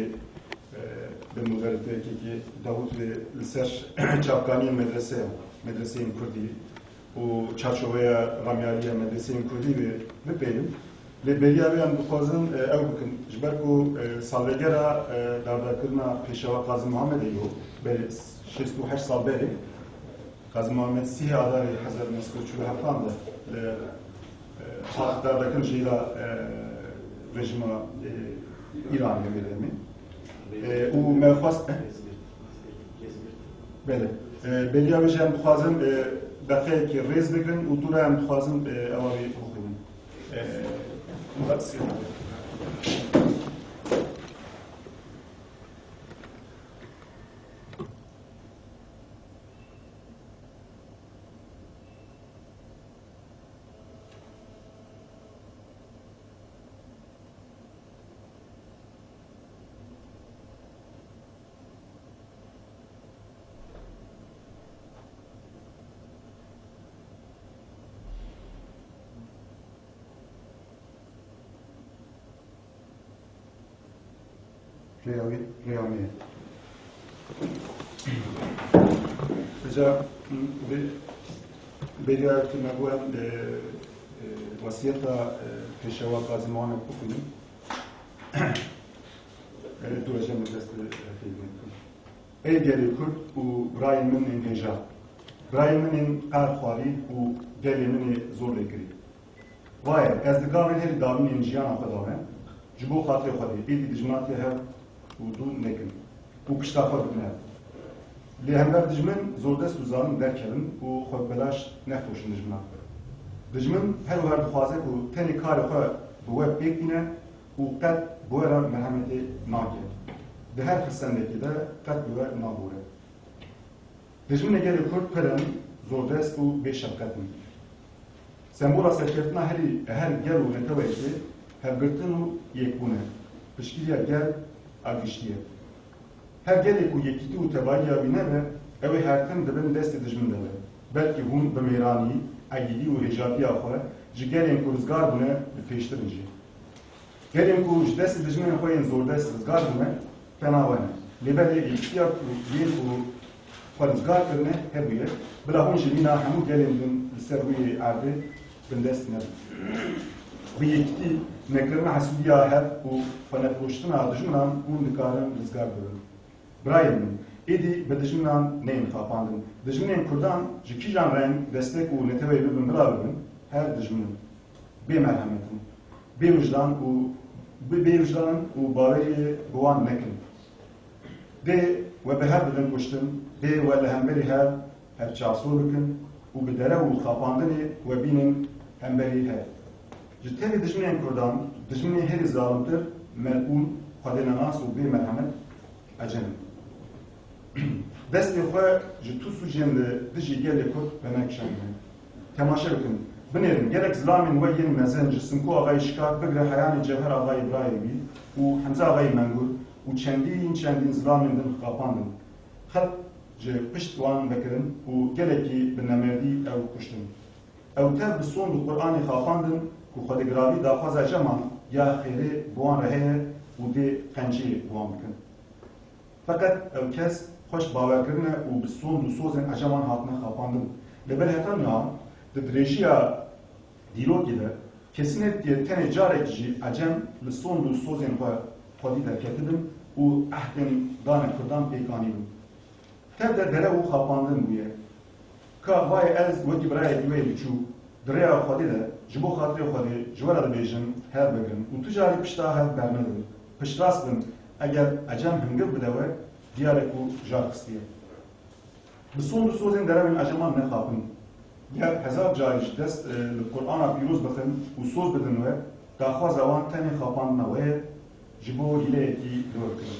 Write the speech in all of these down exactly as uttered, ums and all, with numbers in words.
e, bi modalîteyekî dawî li ser çavkaniyên medreseyan, medreseyên kurdî û çarçoveya ramyariya medreseyên kurdî bi-, bipeyivim. Lê beriya wê em dixwazin, e, ew bikin. Ji ber ku, e, salvegera, e, dardakirina Pêşewa Qazî Muhammedê yo, berê şêst û heşt sal berê, Qazî Muhammed sîhê Adarê hezar û neh sed û çil û heft de li, e, dardakir jêra, e, rejîma, e, Îranê, demê. E, û me xwest, e? Belê. E, beriya wê jî em dixwazin, e, deqeyekê rêz bigirin û dû re em dixwazin, e, ewa wê bixwînin. E, Rêya wî, rêya me ye. Rica, bê-, beriya ku me bû em, e, e, wesiyeta, e, Pêşewa Qazî Muhammed bixwînin. E, dû re jî em dest bi refê bikin. Ey gelê Kurd û birayên min ên hêja, birayên min ên qehr xwarî û gelê min ê zor lêkirî. Vaye, ez di gavên herî dawîn ên jiyana xwe de me, ji bo xatirê Xwedê, êdî dijminatiya hev û dû nekin û pişta xwe bidin hev. Li hember dijmin zordest û zalim derkevin û xwe bi belaş nefroşin dijminan. Dijmin her û her dixwaze ku tenê karê xwe bi we pêk bîne û qet bi we re merhemetê nake. Di her xirsendekê de qet bi we nabore. Dijminê gelê Kurd pir in, zordest û bêşefqet in. Sembola serkeftina herî, her gel û neteweyekê hevgirtin û yekbûn e. Piştgiriya gel a giştî ye. Her gelê ku yekîtî û tevahiya wî nebe, ew ê her tim di bin destê dijmin de be. Belkî hûn bi mêranî, egîdî û hêjatiya xwe ji gelên ku rizgar bûne bi pêştir in jî. Gelên ku ji destê dijminên xwe yên zordest rizgar bûne, fena we ne. Lê belê yekîtiya ku yên ku xwe rizgar kirine hebûye, bila hûn ji mîna hemû gelên din li ser rûyê erdê bindest nebin. Bi yekîtî nekirina hesûdiya hev û xwenefroştina dijminan hûn dikarin rizgar bibin. Birayên min, êdî bi dijminan neyên xapandin. Dijminên Kurdan ji kîjan reng, destek û neteweyê bibin bila bibin, her dijmin in. Bê merhemet in. Bê wijdan û, bê, bê wijdan in û baweriyê bi wan nekin. Dê we bi hev bidin kuştin, dê we li hemberî hev hevçavsor bikin û bi derew û xapandinê we bînin hemberî hev. Ji tenê dijminên Kurdan, dijminê herî zalimtir, melûn, xwedênenas û bê merhemet, Ecem in. Destê xwe ji tu sûcên li dijî gelê Kurd venekişandine. Temaşe bikin, binêrin, gelek zilamên we yên mezin ji Simko Axayê Şikak bigire heyanê Cewher Axayê birayê wî û Hemze Axayê Mengur û çendîn çendîn zilamên din xapandin. Xet ji pişt wan vekirin û gelekî bi nemerdî ew kuştin. Ew tev bi sond û Quranê xapandin ku xwedêgiravî daxwaza Eceman ya xêrê bi wan re heye û dê qenciyê bi wan bikin. Feqet ew kes xweş bawer kirine û bi sond û sozên Eceman hatine xapandin. Lê belê heta niha di dirêjiya dîrokê de kesî nedîtiye tenê carek jî Ecem li sond û sozên xwe xwedî derketibin û ehdên dane Kurdan pêk anîbin. Tev de derew û xapandin bûye. Ka vayê ez wekî birayekî wê biçûk, di rêya Xwedê de, ji bo xatirê Xwedê, ji we re dibêjim, hev bigirin û tu carî pişta hev bernedin. Piştrast bin, eger Ecem hingiv bide we, diyar e ku jar xistiye. Bi sond û sozên derewên Eceman nexapin. Ger hezar carî ji dest, e, li Qur'ana pîroz bixin û soz bidin we, daxwaza wan tenê xapandina we ye, ji bo hîleyekî dor bikin.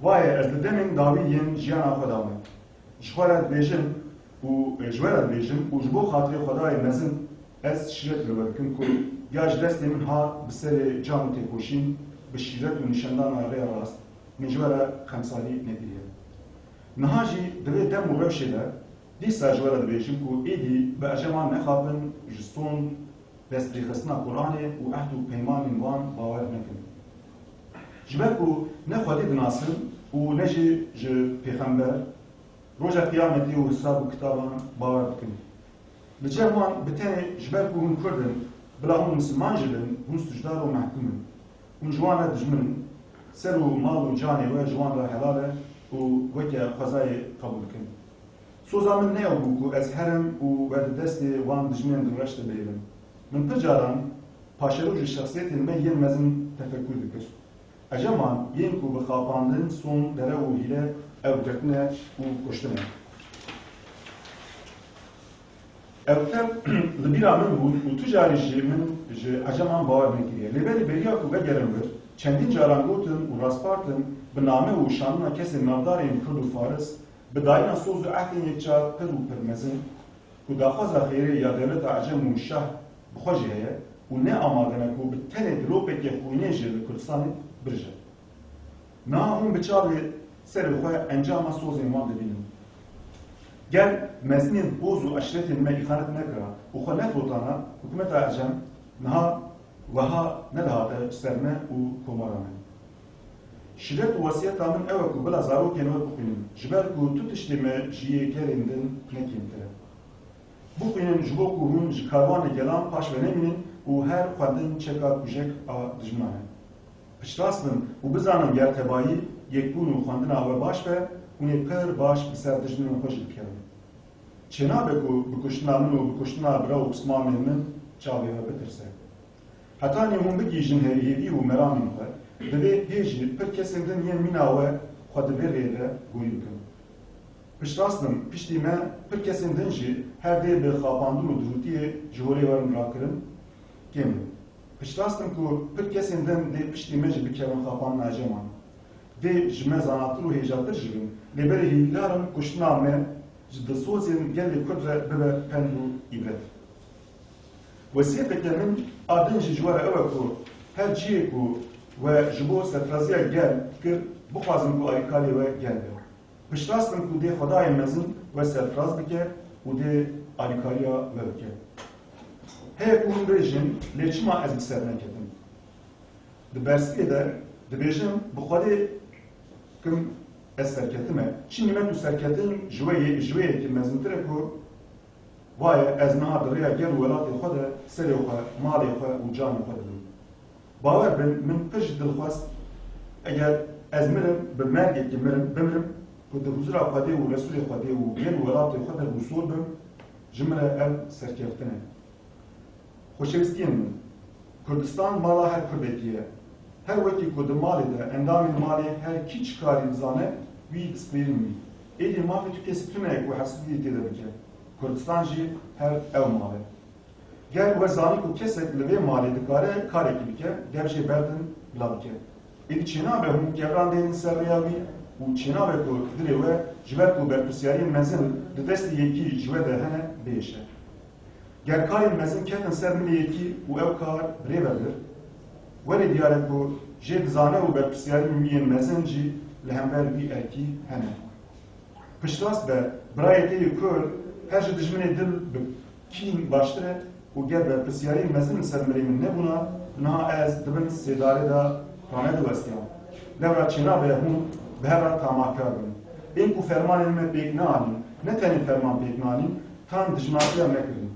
Vaye ez li demên dawî yên jiyana xwe de me. Ji xwe re dibêjim û, e, ji we re dibêjim û ji bo xatirê Xwedayê mezin ez şîret li we dikim ku ya ji destê min hat bi serê can û têkoşîn, bi şîret û nîşandana rêya rast, min ji we re xemsalî nekiriye. Niha jî di vê dem û rewşê de dîsa ji we re dibêjim ku êdî bi Eceman nexapin, ji sond, destpêxistina Quranê û ehd û peymanên wan bawer nekin. Ji ber ku ne Xwedê dinasin û ne jî ji pêxember, roja qiyametê û hisab û kitaban bawer dikin. Li cem wan bi tenê ji ber ku hûn Kurd in, bila hûn misilman jî bin, hûn sûcdar û mehkûm in. Hûn ji wan re dijmin in. Ser û mal û canê we ji wan re helal e û weke xwezayê qebûl dikin. Soza min ne ew bû ku ez herim û we di destê wan dijminên dilreş de bihêlim. Min pir caran paşerojê şexsiyetên me yên mezin tefekur dikir. Eceman yên ku bi xapandin, son, derew û hîle ew girtine û kuştine. Ew tev li bîra min bûn û tu carî jî min ji Eceman bawer nekiriye. Lê berî beriya ku vegerim vir, çendîn caran gotin û raspartin bi name û şanina kesên navdar ên Kurd û Faris, bi dayîna soz û ehdên yekcar pir û pir mezin, ku daxwaza xêrê ya dewleta Ecem û Şah bi xwe jî heye û ne amade ne ku bi tenê dilopeke xwînê jî li Kurdistanê birije. Niha hûn bi çavê serê xwe encama sozên wan dibînin. Ger mezinên hoz û eşretên me îxanet nekira û xwe nefrotana, hikûmeta Ecem niha weha nedihate ji ser me û komara me. Şîret û wesiyeta min ew e ku bila zarokên we bixwînin, ji ber ku tu tiştê me ji yê gelên din ne kêmtir e. Bixwînin ji bo ku hûn ji karwanê gelan paş venemînin û her xwendin çeka kujek a dijminan e. Piştrast bin û bizanin ger tebayî, yekbûn û xwendina we baş be, hûn ê pir baş bi ser dijminên xwe jî bikevin. Çênabe ku bi kuştina min û bi kuştina bira û pismamên min çavê we bitirse. Hetanî hûn bigihîjin hêvî û meramên xwe, divê hê jî pir kesên din yên mîna we xwe di vê rêyê de gorî bikin. Piştrast im, piştî me pir kesên din jî her dê bi xapandin û dirûtiyê ji holê werin rakirin, kêm in. Piştrast im ku pir kesên din dê piştî me jî bikevin xapandina Eceman. Dê ji me zanatir û hêjatir jî bin, lê berê hêvîdar im kuştina me ji dilsozên gelê Kurd re bibe pend û îbret. Wesiyeteke min a din jî ji we re ew e ku her cihê ku we ji bo serfiraziya gel kir, bixwazin ku alîkariyê we gel be. Piştrast im ku dê Xwedayê mezin we serfiraz bike û dê alîkariya we bike. Heye ku hûn bêjin, lê çima ez bi ser neketim? Di bersivê de dibêjim, bi Xwedê kim ez serketime. Çi nîmet û serketin ji wê yê, ji wê yekê mezintir e ku vaye ez niha di rêya gel û welatê xwe de serê xwe, malê xwe û canê xwe dibim. Bawer bin, min pir ji dil xwest, eger ez mirim, bi mergekî mirim, bimirim, ku di huzura Xwedê û Resûlê Xwedê û gel û welatê xwe de hûsor bim, ji min re ev serkeftin e. Xoşewîstiyên min, Kurdistan mala her Kurdekî ye. Her wekî ku di malê de endamên malê her kî çi karî dizane, wî dispêrin wî. Êdî mafê tu kesî tune ye ku hesûdiyê tê de bike. Kurdistan jî her ew mal e. Ger we zanî ku kesek li vê malê dikare karekî bike, dev jê berdin bila bike. Êdî çênabe hûn kevran dênin ser rêya wî û çênabe ku dilê we ji ber ku berpirsyariyên mezin di destê yekî ji we de hene, biêşe. Ger karên mezin ketin ser milê yekî û ew kar bi rê ve bir, welê diyar e ku jê dizane û berpirsyariyên wî yên mezin jî li hember wî erkî hene. Piştrast be, birayê te yê Kurd her ji dijminê dil bi kîn baştir e û ger berpirsyariyên mezin li ser milê min nebûna, niha ez di bin sêdarê de ranediwestiyam. Lewra çênabe hûn bi hev re tamahkar bin. Ên ku fermanên me pêk neanîn, ne tenê ferman pêk neanîn, tan dijminatiya me kirin.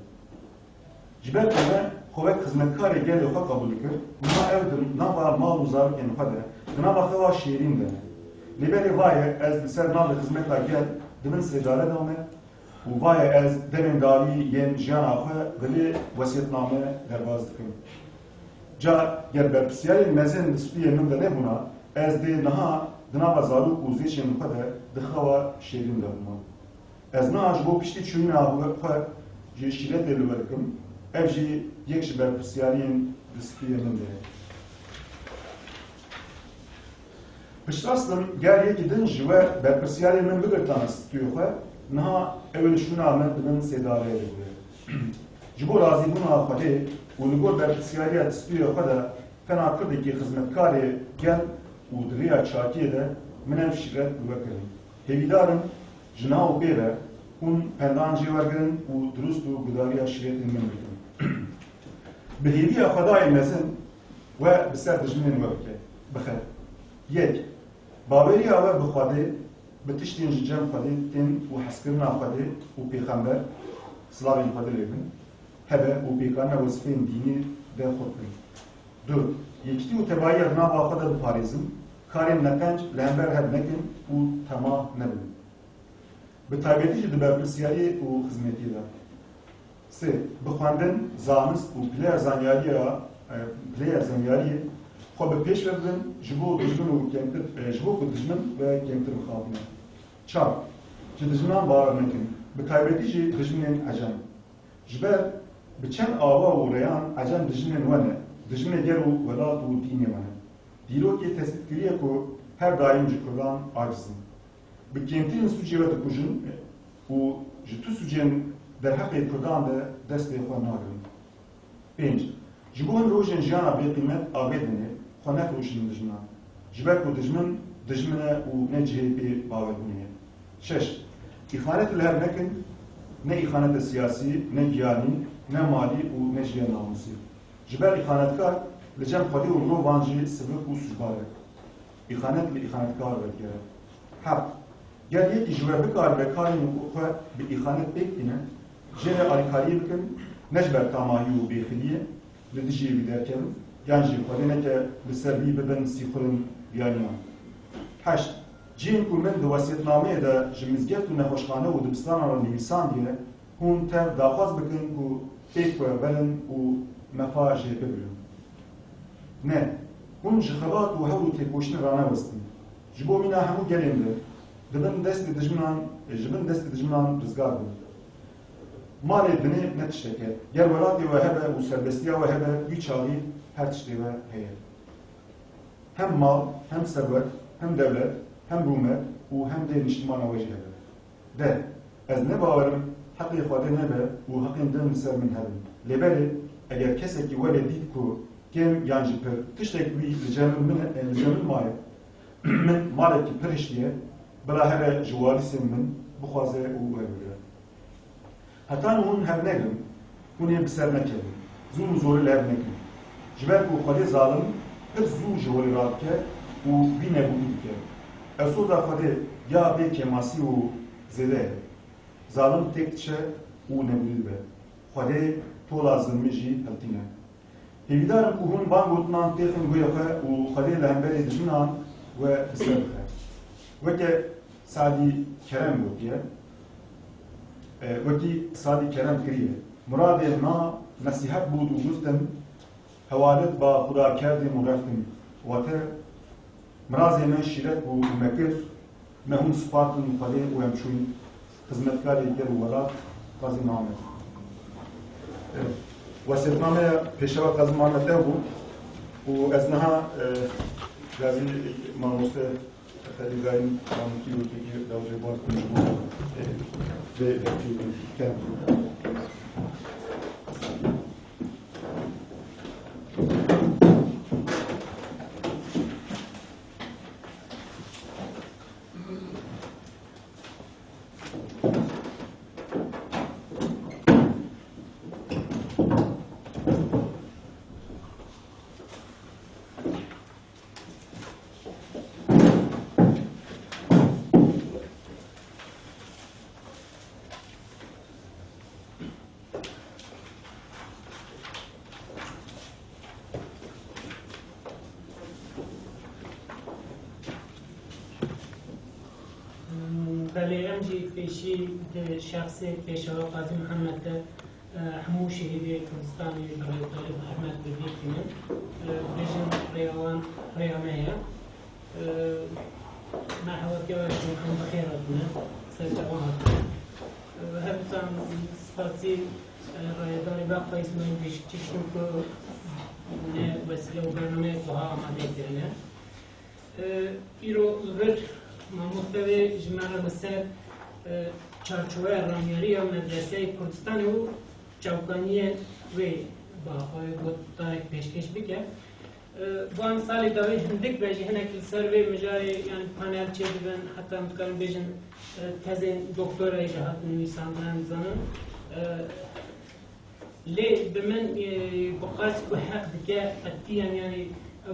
Ji ber ku me xwe wek xizmetkarê gelê xwe qebûl dikir, niha ew di nava mal û zarokên xwe de, di nava xewa şêrîn de ne. Lê berê vaye ez li ser navê xizmeta gel di bin sêdare de me û vaye ez demên dawî yên jiyana xwe bi lê wesiyetname derbas dikim. Ca ger berpirsyarên mezin di stûyê min de nebûna, ez dê niha di nava zarok û zêçên xwe de di xewa şêrîn de bûma. Ez niha ji bo piştî çûyîna xwe ji şîretê li we dikim, ev jî yek ji berpirsyariyên di stûyê min de ye. Piştrast im, ger yekî din ji we berpirsyariyên min bigirtana stûyê xwe, niha ew ê li şûna min di bin sêdareyê de bûye. Ji bo razîbûna Xwedê û li gor berpirsyariya di stûyê xwe de, fena Kurdekî xizmetkarê gel û di rêya çakiyê de min ev şîret li we kirin. Hêvîdar im ji nav û pê ve hûn pendan jê wergirin û dirust û gudariya şîretên min bikin. Bi hêviya Xwedayê mezin we bi ser dijminên we bike, bixe. Yek, baweriya we bi Xwedê, bi tiştên ji cem Xwedê tên û hezkirina Xwedê û Pêxember, silavên Xwedê lê bin, hebe û pêkanîna wezîfeyên dînî de xurt bin. Du, yekîtî û tevahiya di nava xwe de biparêzin, karên neqenc li hember hev nekin û tema nebin. Bi taybetî jî di berpirsiyariyê û xizmetiyê de. Sê, bi xwendin, zanist û pileya zanyariya, e, pileya zanyariyê xwe bi pêş ve bibin, ji bo dijmin û kêmtir, e, ji bo ku dijmin ve kêmtir bixapine. Çar, ji dijminan bawer nekin, bi taybetî jî dijminên ecem. Ji ber bi çend awa û rêyan ecem dijminên we ne, dijminê gel û welat û dînê we ne. Dîrokê tespîtkirî ye ku her daîm ji Kurdan aciz in. Bi kêmtirîn sûcê we dikujin û ji tu sûcên derheqê Kurdan de destê xwe nagirin. Pênc, ji bo hin rojên jiyana bêqîmet a vê dinê xwe nefroşînin dijinan. Ji ber ku dijmin, dijmin e û ne cihê pê bawerbûnê ye. Şeş, îxanet li hev nekin, ne îxanete siyasî, ne giyanî, ne malî û ne jî ya namûsî. Ji ber îxanetkar li cem Xwedê û mirovan jî sivik û sûcdar e. Îxanet li îxanetkar vedigere. Heft, ger yekî ji we bikaribe karên xwe bi îxanet pêk tîne, jê re alîkariyê bikin, ne ji ber tamahî û bêxiliyê li dijî wî derkevin, yan jî Xwedê neke li ser wî bibin sîxurên biyaniyan. Heşt, cihên ku min di wesiyetnameyê de ji mizgeft û nexweşxane û dibistanan re nivîsandiye, hûn tev daxwaz bikin ku pêk we verin û mefa jê bigirin. Ne, hûn ji xebat û hewl û têkoşînê ranewestin. Ji bo mîna hemû gelên li, di bin destê dijminan, ji bin destê dijminan rizgar bin. Malê dinê ne tiştek e. Ger welatê we hebe û serbestiya we hebe, wî çaxî her tiştê we heye. Hem mal, hem serwet, hem dewlet, hem rûmet û hem dê niştimana we jî hebe. De, ez ne bawer im heqê Xwedê nebe û heqên din li ser min hebin. Lê belê, eger kesekî welê dît ku kêm yan jî pir tiştek wî li cem min, li cem min maye, min malekî pir hiştiye, bila here ji warîsên min bixwaze û werbigire. Heta niha hûn hev negrin, hûn ê bi ser nekevin, zûn û zorê li hev nekin. Ji ber ku Xwedê zalim pir zû ji holê radike û wî nebûdî dike. Ew soza Xwedê ya bê kêmasî û zêde ye. Zalim têk diçe û nebûdî dibe. Xwedê tola zilmê jî hiltîne. Hêvîdar im ku hûn van gotinan têxin guhê xwe û Xwedê li hemberî dijinan we bi ser bixe. Weke Sadî Kerem gotiye, e, wekî Sadî Kerem kiriye, Muradê na nesîhet bûd û guftim, hewalet ba Xuda kerdim û reftim. Wate, mirazê me şîret bû û me kir, me hûn spartin Xwedê û em çûn xizmetkarê gel û welat Qazî Mihemed. Wesêtnameya Pêşewa Qazî Mihemed ew bû û ez niha, e, gazî mamoste Xelîl Gayin Mamukî û Têkî Dawjê Bar Kunjbû, e, vê, vê, vê, Belê, em jî pêşî di şexsê Pêşewa Qazî Mihemed de, e, hemû şehîdê Kurdistanê bi rêzdar û bi hurmet bi bîr tînin. E, bêjin rêya wan rêya me ye. E, merheba, pêvajoyê hûn bi xêr hatine, ser çavan hatine. E, her dîsan spasî, e, rayedarê we Xweyî Îsmaîl Beşîkçî dikim ku ne wesîle û bernameyek wiha amade kirine. E, îro li vir mamoste wê ji me re li ser, e, çarçoveya ramyarî ya medreseyê Kurdistanê û çavkaniyên wê bi axwe gotarek pêşkêş bike. E, van salê dawî hindik be jî hinek li ser vê mijarê, yanî panel çêdibin, heta em dikarin bêjin, e, tezên doktorayê jî hat nivîsandin, em dizanin. E, lê bi min, e, bi qas ku heq dike, qetiyan, yanî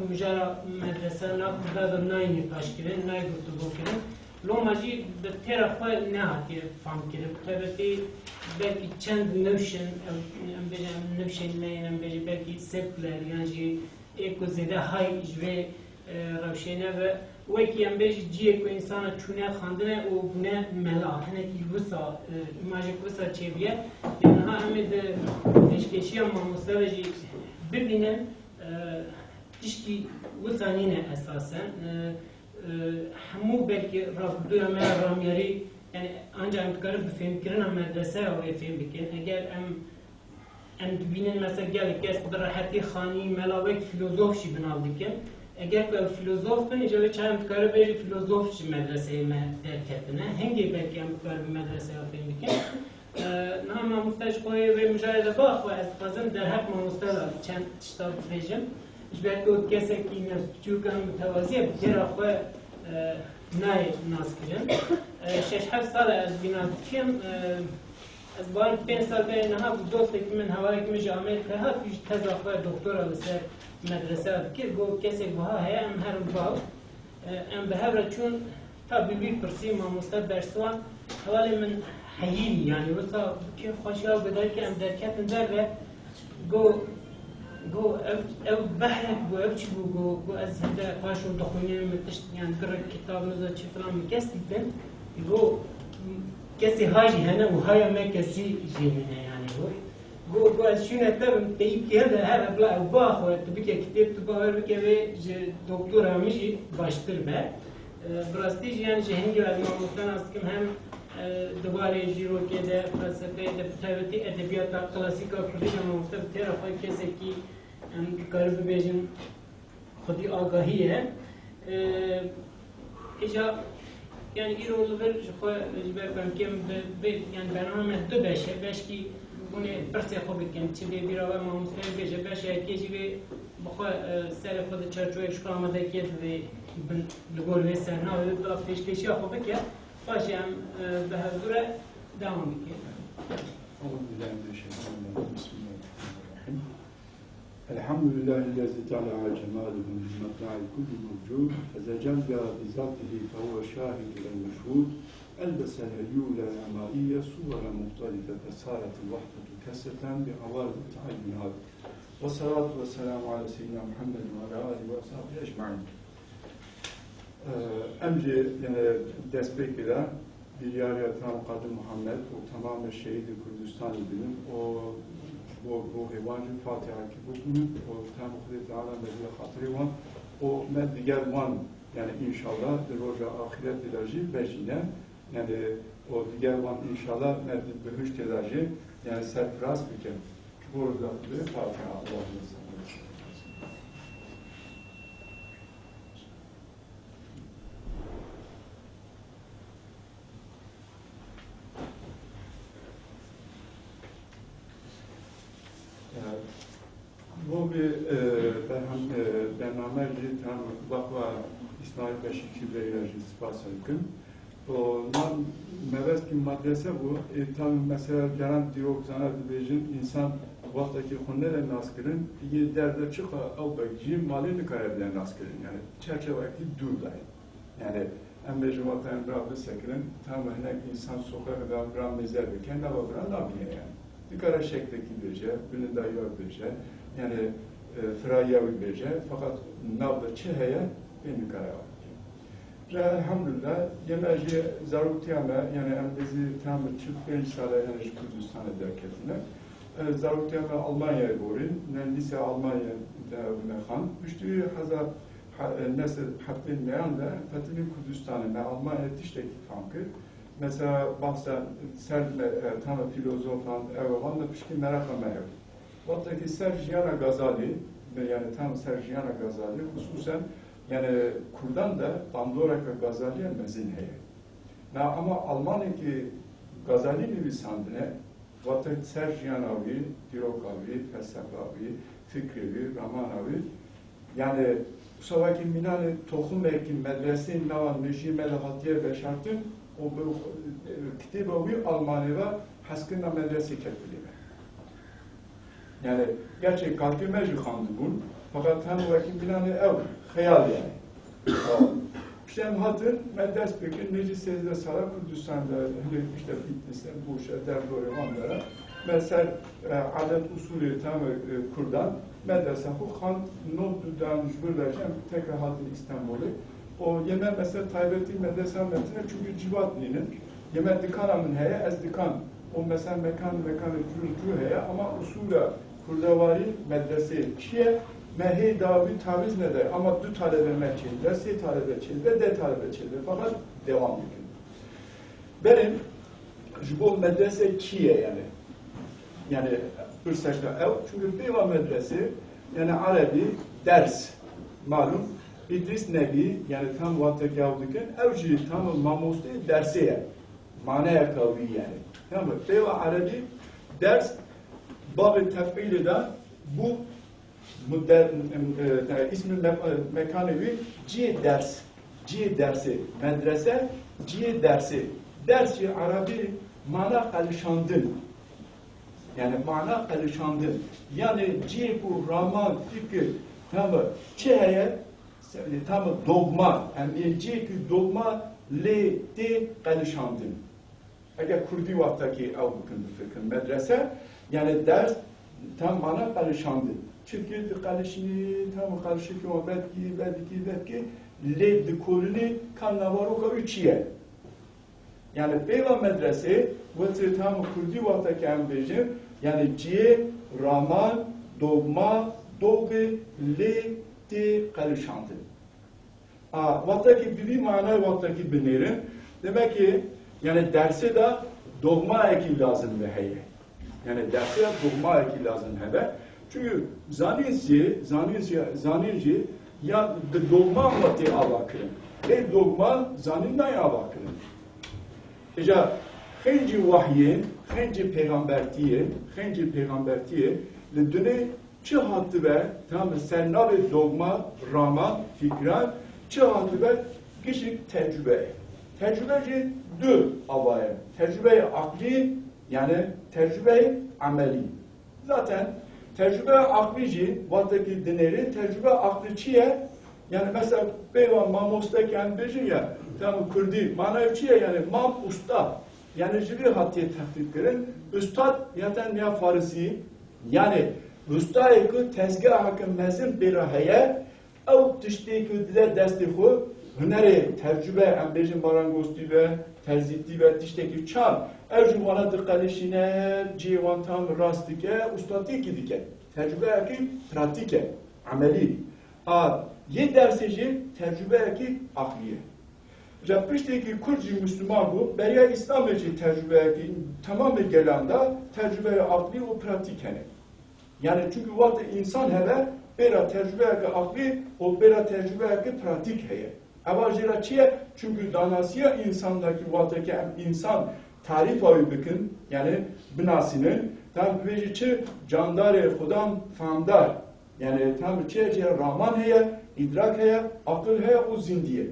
Mijara medrese na kurda de nayê nîqaşkirin, nayê guftûgokirin. Loma jî bi têra xwe nehatiye famkirin. Tebetê belkî çend newşên, em, em bêjin, em newşên me yên, em bêjin belkî sekuler yan jî ê ku zêde hay ji vê, e, rewşê ne ve. Wekî em bêjin cihê ku însana çûne xandine û bûne mela, hinekî wisa, e, îmajek wisa çêbûye. Lê niha em ê di pêşkêşiya mamoste ve jî bibînin, e, tişkî wisa nîne esasen. E, e, hemû belkî rabirdûya me ya ramyarî, yani ancak em dikarin bi fêmkirina medreseya wê fêm bikin. Eger em, em dibînin mesela gelek kes bi rehetî xanî mela wek filozof jî bi nav dikin. Eger ku ew filozof bin, îca wê çawa em dikarin bêjin filozof ji medreseyê me derketine. Hingê belkî em dikarin bi medreseya fêm bikin. E, niha mamoste ji xwe yê vê mijarê de biaxwe, ez dixwazim derheq mamoste de çend tişta bibêjim. Ji ber ku kesekî newsbiçûk an mutewazî ye, bi têra xwe, e, nayê naskirin. E, şeş heft sal e ez vî nas dikim. E, ez bawer pênc sal berê niha bû dostekî min, hevalekî min ji Amerîka hat, wî jî teza xwe doktora li ser medrese dikir. Got, kesek wiha heye, em herin bav. E, em bi hev re çûn, ta bi wî pirsî mamoste bersiva, hevalê min heyî, yani wisa kêfxweşiya guhdarî ke em derketin derve, got, got, ev, ew behrek bû, ew çi bû, got, got, ez hinde paşo dixwînim, min tişt, yani girek kitab niza çi filan min kes dîtin, got, kesê ha jî hene û haya me kesî jê nîne, yani got. Got, got, ez şûne te bim, teyîb kê de her ebla ew biaxwe, tu bike kitêb, tu bawer bike vê ji doktora min jî baştir be. E, bi rastî jî, yani ji hingê ez mamoste nas dikim, hem, e, di warê jîrokê de, felsefeyê de, bi taybetî edebiyata klasîka kurdî de mamoste bi têra xwe kesekî, em dikarin bibêjin, xwedî agahî ye. Ee, îca, yani îro li vir ji xwe, ji ber ku em kêm bi, bi, yani bername me du beş e, beşkî hûn ê pirsê xwe bikin, çi vê bîra we mamosteyê bêje, beşa yekê jî vê bi xwe, e, serê xwe di çarçoyê şikula amadekiyê de vê bin, li gor vê sernavê de pêşkêşiya xwe bike, paşê em, e, bi hevdû re dewam bikin. أعوذ بالله من الشيطان الرجيم. بسم الله الرحمن الرحيم. الحمد لله الذي طلع جماله من مطلع كل موجود، فتجلى بذاته فهو شاهد المشهود، ألبس الهيول العمائية صورا مختلفة، صارت الوحدة كسة بعوارض التعينات. والصلاة والسلام على سيدنا محمد وعلى آله وأصحابه أجمعين. Em jî, yani, destpêkê de biryariya tam Qadî Muhammed û temamê şehîdê Kurdistanê bînin û bo ruhê wan jî Fatihakî bixwînin û tam Xwedê Teala me bi xatirê wan û me diger wan, yani, înşallah di roja axîretê de jî vejîne, yani, û diger wan înşallah me di bihiştê de jî, yani, serfiraz bikin. Ji bo rida Xwedê Fatiha. Allahümme salli. Bo vê, e, berhem-, e, bername jî tam baxwa Îsmaîl Beşîkçî Bey re jî spas dikim. O, man mebestî medrese bû, e, tam mesela caran dîrokzana dibêjin, însan wextekî xwe nede naskirin, yê derde çiqa ew be jî malê nikare bide naskirin. Yani çerçeveyekî dûr de ye. Yani em bêjin wexta em bira bisekirin, tam hinek însan sokaxa de bira mêze bike, nava bira nabîne yani. Dikare şektekî bêje, bilindayiya bêje, yani, e, firayiya wî bêje, feqet nav de çi heye, pê nikare ew bike. Re elhamdulillah, yeme jî zaroktiya me, yani em nêzî tam çil pênc sal e, yani ji Kurdistanê derketine. E, zaroktiya me Almanyayê borîn, yani lîseya Almanyayê de me xwend. Piştî hezar, ha-, e, neh sed heftê û neyan de fetilî Kurdistanê me Almanyayê tiştekî fam kir. Mesela bahsa ser me, e, tam filozofan, ew wan de piştî mereqa me hebû. Wextekî ser jiyana Gazalî, yani tam ser jiyana Gazalî, xisûsen, yani Kurdan de bandoreke Gazalî mezin heye. Na ama Almanekî Gazalî nivîsandine, wextek ser jiyana wî, dîroka wî, felsefa wî, fikrê wî, ramana wî, yani, wisa wekî mînanê toxumekî medreseyê nava mejiyê me de hatiye veşartin û bi kitêba wî Almanê ve hezkirina medresê ket bilê me. Yani, gerçek kalkê me jî xwendibûn, Feqet hem wekî planê ew, xeyal yani. Piştî em hatin, me dest pê kir, nêzî sêzdeh sala Kurdistan de, hinek işte Bitlis'e, Mûşe, derdorê wan de re, me ser, e, adet usulê tam, e, Kurdan, me dest xwe xand, not dan ji vir de jî em teke hatin Îstanbulê. O yê me mesela taybetî medresa me tine, çünkü civat nînin. Yê me dikana min heye, ez dikan. O mesela mekan, mekanê cûr cûr heye, ama usula kurdewarî medresê çi ye? Me hê dawî taviz nede, ama du talebe me çêdibe, sê talebe çêdibe, deh talebe çêdibe. Fakat devam dikin. Berê ji bo medrese çi ye yani? Yani pirseka ew, çünkü pêva medrese, yani erebî ders. Malum, Îdrîs Nebî, yani tam wextekî ew dikin, ew jî tam mamosteyê dersê ye. Maneyeka wî yani. Tamam, pêva erebî ders, babê tefîlê de bu Mudder-, em, e, te-, îsmî me-, e, mekanê wî cihê ders, cihê dersê, medrese, cihê dersê. Ders jî erebî mana qelişandin. Yani mana qelişandin. Yani cihê ku raman, fikir, tamam, çi heye? Se-, tamam, dogma. Em ê cihê ku dogma lê tê qelişandin. Eger kurdî wextekî ew bikin, bifikirin. Medrese, yani ders, tam mana qelişandin. Çimkî diqelişînî, tam qelişikî wan vedikî, vedikî, vedikî, lê dikolinî ka naveroka wî çi ye? Yani pêva medresê, wextê tam kurdî wextekî em bêjin, yani cihê, raman, dogma, dogê, lê tê qelişandin. A, wextekî bi vî manayê wextekî binêrin, demek ki, yani dersê de dogmayekî lazim be heye. Yani dersê de dogmayekî lazim hebe. Çünkü zanîn jî, zanîn jî, zanîn jî ya bi dogma ve tê ava kirin. Lê dogma zanîn nayê ava kirin. Îca xêncî wahyê, xêncî pêxembertiyê, xêncî pêxembertiyê li dunê çi hatibe, tamam, ser navê dogma, raman, fikran, çi hatibe gişik tecrübe. Tecrübe jî du ava ye. Tecrübeyê aqlî, yani tecrübeyê emelî. Zaten tecrübeya aqlî jî wextekî dinêrî, tecrübe aqlî çi ye? Yani mesela peyva mamostekî em bêjin ya, tamam, kurdî, manayê çi ye? Yani mam usta. Yani ji vî hatiye texfîf kirin. Ustad ya ten ya farisî, yani ustayê ku tezgeheke mezin pê re heye, ew tiştê ku dide destê xwe, hunerê tecrübe, em bêjin marangoztî be, terzîtî be, tiştekî çand, ew ji wana diqelişîne, cihê wan tam rast dike, ustatîkî dike. Tecrübeyekî pratîk e, emelî. A yê dersê jî tecrübeyekî aqlî ye. Îca piştê ku Kurd jî Misliman bû, beriya Îslamê jî tecrübeyekî temamê gelan de tecrübeya aqlî û pratîk hene. Yani çünkü wextê însan hebe, pê re tecrübeyeke aqlî û pê re tecrübeyeke pratîk heye. Eva jê re çi ye? Çünkü danasiya însan de ki wextekî em însan tarîfa wî bikin, yani binasînin, tam dibêjî çi? Candarê xudam famdar. Yani tam çi ye? Jê re raman heye, îdrak heye, aqil heye û zîndî ye.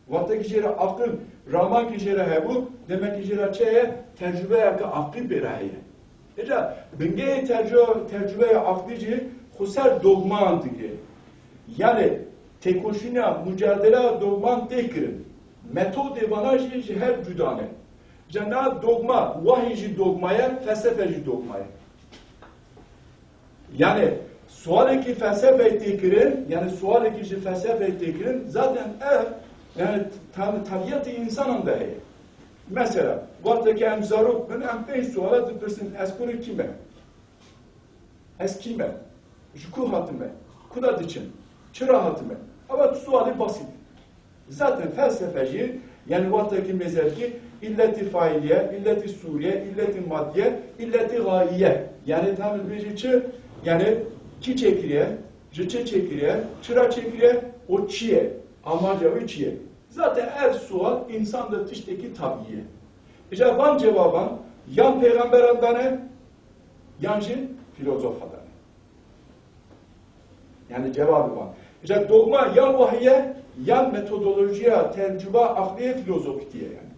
Wextekî jê re aqil, raman ki jê re hebû, demek ki jê re çi heye? Tecrübeyeke aqlî pê re heye. Îca bingehê tecrü-, tecrübeya aqlî jî xweser dogman digire. Yani têkoşîna, mucadeleya dogman tê kirin. Metodê vana jî ji her cuda ne. Îca na dogma, wahî jî dogma ye, felsefe jî dogma ye. Yani sualekî felsefeyê tê kirin, yani sualekî ji felsefeyê tê kirin, zaten ev, yani tam tebiyatê însanan de heye. Mesela, wextekî em zarok bin, em pênc suala dipirsin, ez kurê kî me? Ez kî me? Ji ku hatime? Ku de diçim? Çira hatime? Ewa tu sualê basît. Zaten felsefe jî, yani wextekî mêze dikî, îlletî faîliye, îlletî sûriye, îlletî madiye, îlletî xayiye. Yani tam dibêjî çi? Yani kî çêkiriye, ji çi çêkiriye, çira çêkiriye, o çi ye? Amanca wî çi ye? Zaten ev sual însan de tiştekî tabî ye. Îca van cewaban yan pêxemberan dane, yan jî fîlozofa dane. Yani cevabê wan. Îca dogma yan wahî ye, yan metodolojiya tercüba aqliyê filozofîtî ye yani.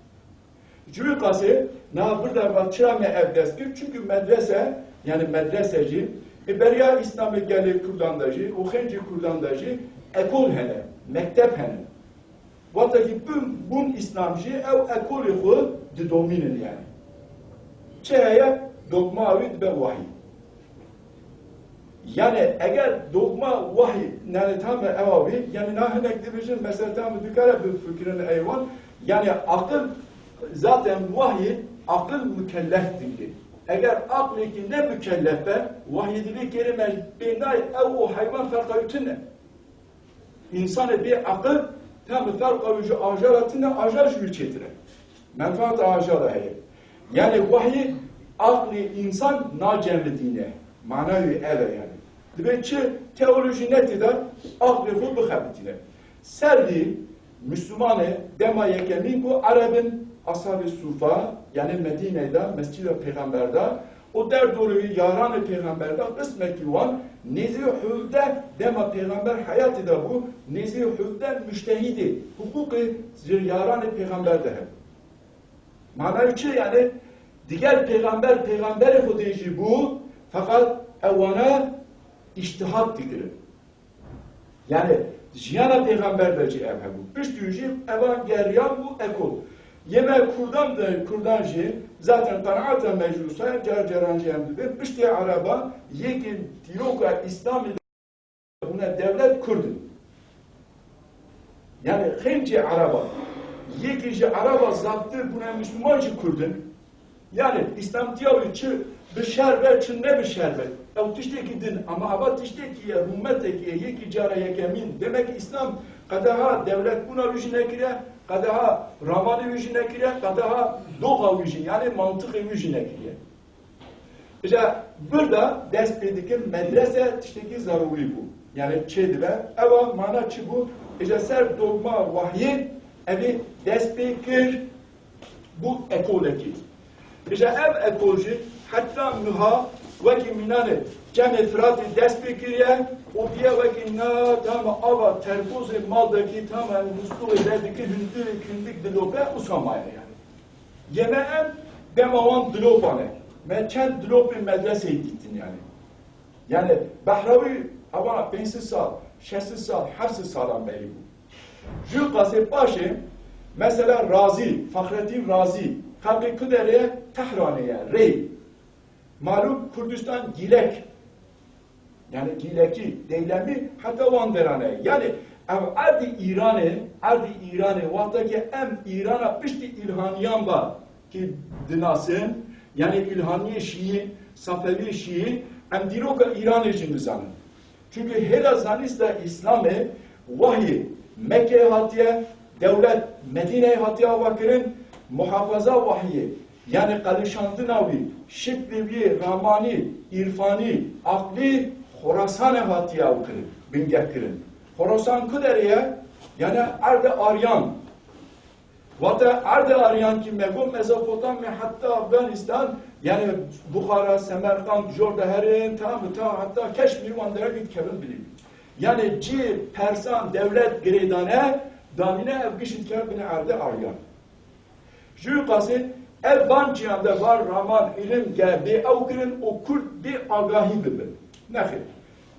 Ji wî qasê, niha vir de va çira me ev dest kir? Çünkü medrese, yani medrese jî, Ê beriya Îslamê gelê Kurdan de jî û xêncî Kurdan de jî ekol hene, mekteb hene. Wextekî bûn, bûn Îslam jî ew ekolê xwe didomînin yani. Çi heye? Dogma wî dibe wahî. Yani eger dogma wahî, yani tam ewa wî, yani na hinek dibêjin, mesela tam dikare bifikirin eywan, yani aqil zaten wahî, aqil mükellef dike. Eger aqlekî ne mükellef be, wahî divê kêrê me pê nayê, ew û heywan ferqa wî tune. Însanê bê aqil, tam ferqa wî ji ajara tune, ajar ji wî çêtir e. Menfaata ajara heye. Yani wahî aqlê însan nacemidîne. Mana wî ev e yani. Dibe çi teolojî ne tê de aqlê xwe bixebitîne. Ser vî Müslümanê dema yekemîn ku Ereb in, ashabê Sufa, yani Medîneyê de, Mescîda Pêxember de, û derdorê wî yaranê Pêxember de, qismekî wan nêzî hevdeh dema Pêxember heyatê de bû, nêzî hevdeh mujtehîdê, hiqûqê ji yaranê Pêxember de hebû. Manayê çi yani? Digel Pêxember, Pêxemberê Xwedê jî bû, feqet ewana îctihad dikirin. Yani jiyana Pêxember de jî ev hebû. Piştî jî evan geriyan bû ekol. Yê me Kurdan de, Kurdan jî zaten qenaeta me jî wisa car caran jî em dibê. Piştî Ereban yekî dîroka Îslamê de bûne dewlet Kurd in. Yani xêncî Ereba, yekî ji Ereba zaftir bûne Müslüman jî Kurd in. Yani Îslamtiya wî çi bi şer be, çi ne bi şer be. Ew tiştekî din, ama ava tiştekî ye, rûmetekî ye, yekî cara yekemîn. Demek Îslam qedeha dewletbûna wî jî nekiriye, qedeha ramanê wî jî nekiriye, qedeha doxa wî jî, yani mantiqê wî jî nekiriye. Îja burada dest pê dikin, medrese tiştekî zerûrî bû. Yani çê dibe, ewa mana çi bû? Îja ser dogma wahyê evî dest pê kir, bû ekolekî. Îja ev ekol jî heta niha wekî mînanê Çemê Firatê dest pê kiriye û bûye wekî na tam ava terkozê maldekî tam em muslûxê derdikî hundirê hundik dilope û samaye yani. Yê me em dema wan dilopan e. Me çend dilopên medreseyê dîtin yani. Yani Behrawî ewa pênc sed sal, şeş sed sal, heft sed salan berî bû. Jû qasê paşê, mesela Razî, Fahrettin Razî, xelkê ku derê ye? Tehranê ye, rê. Malûm Kurdistan Gîlek. Yani Gîlekî, Deylemî, heta wan deran e. Yani ev erdî Îranê, erdî Îranê, wexta ke em Îrana piştî Îlhaniyan ba ki dinasin, yani Îlhaniyê Şîî, Safeviyê Şîî, em dîroka Îranê jî nizanin. Çünkü hêla zanista Îslamê wahyê Mekkeyê hatiye, dewlet Medîneyê hatiye avakirin, muhafaza wahyê, yani qelişandina wî, şiklê wî ramanî, îrfanî, aqlî Xorasanê hatiye ew kirin, bingeh kirin. Xorasan ku derê ye? Yani erdê Aryan. Wata erdê Aryan ki me got Mezopotamya heta Afganistan, yani Buxara, Semerqand, jor de herin, tam ta heta Keşmîr wan dere gît kevin bilî. Yani cî Persan dewlet girêdane, danîne ev gişt kevin binê erdê Aryan. Jû qasê ev van cîyan de var raman, îlim ge bê ew kirin û Kurd bê agahî bibin. Nexêr.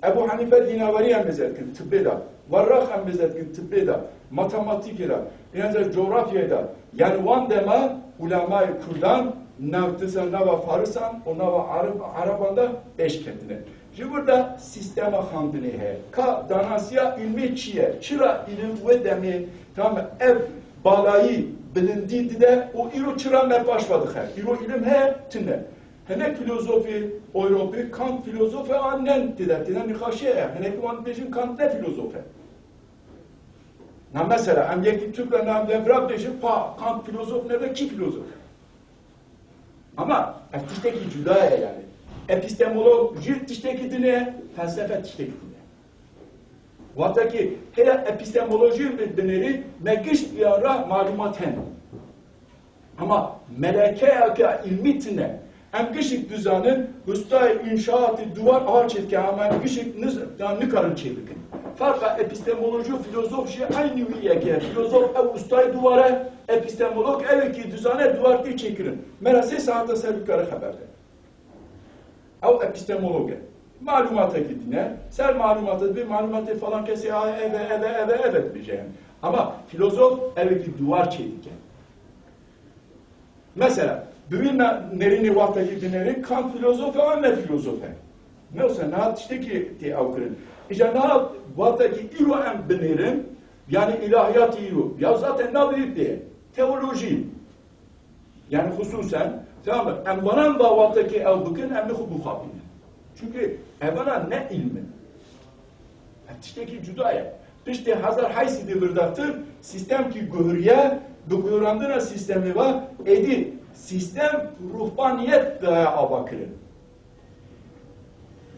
Ebu Hanife dînawerî em bêze dikin tibbê de, Werraq em bêze dikin tibbê de, matematîkê de, ênze cografyayê de, yani wan dema ulemayê Kurdan nav tisa nava Farisan û nava Arab, Araban de pêş ketine. Ji wir de sîstema xandinê heye. Ka danasiya îlmê çi ye? Çira îlim wê demê tam ev balayî bilindî dide û îro çira me paş ve dixe? Îro îlim heye, tune. Hinek filozofê Ewropî, Kant filozof e an ne, tê de, tê de nîqaşê ye. Hinek wan dibêjin Kant ne filozof e. Na mesela, em yekî Türk ve nam devra bêjin, pa, Kant filozof ne ve kî filozof e? Ama ev tiştekî cuda ye yani. Epistemolojî tiştekî din e, felsefe tiştekî din e. Wexta ki hêla epistemolojî bi-, binêrî, me gişt ya ra malumat hene. Ama melekeyeke îlmî tine. Em gişik dizanin, ustayê înşaatê duwar aha çêdike, ama em gişik niz-, ya nikarin çêbikin. Farqa epistemolojî û filozof jî eynî wî yek e. Filozof ew ustayê duwar e, epistemolog ew ê kî dizane duwar tê çêkirin. Me re sê saeta ser bikare xeber de. Ew epistemolog e. Malumatekî dîne, ser malûmatê dibê, malûmatê falan kesê a ev e, ev e, ev e, ev e dibêje yani. Ama filozof evekî duwar çêdike. Mesela, bi wî me-, nêrînê wextekî dinêrin, Kant filozof e an ne filozof e. Ne wisa niha tiştekî tê ew kirin. Îja niha wextekî îro em binêrin, yani îlahiyatê îro, ya zaten navê wî pê ye. Teolojî. Yani xusûsen, tamam mı? Em vanan ba wextekî ew bikin, em li xwe bixapînin. Çünkü evana ne îlm in. Ev tiştekî cuda ye. Piştî hezar heyt sedî vir de tir, sîstemkî guhuriye, bi guhurandina sîstemê ve êdî sîstem ruhbaniyet daye ava kirin.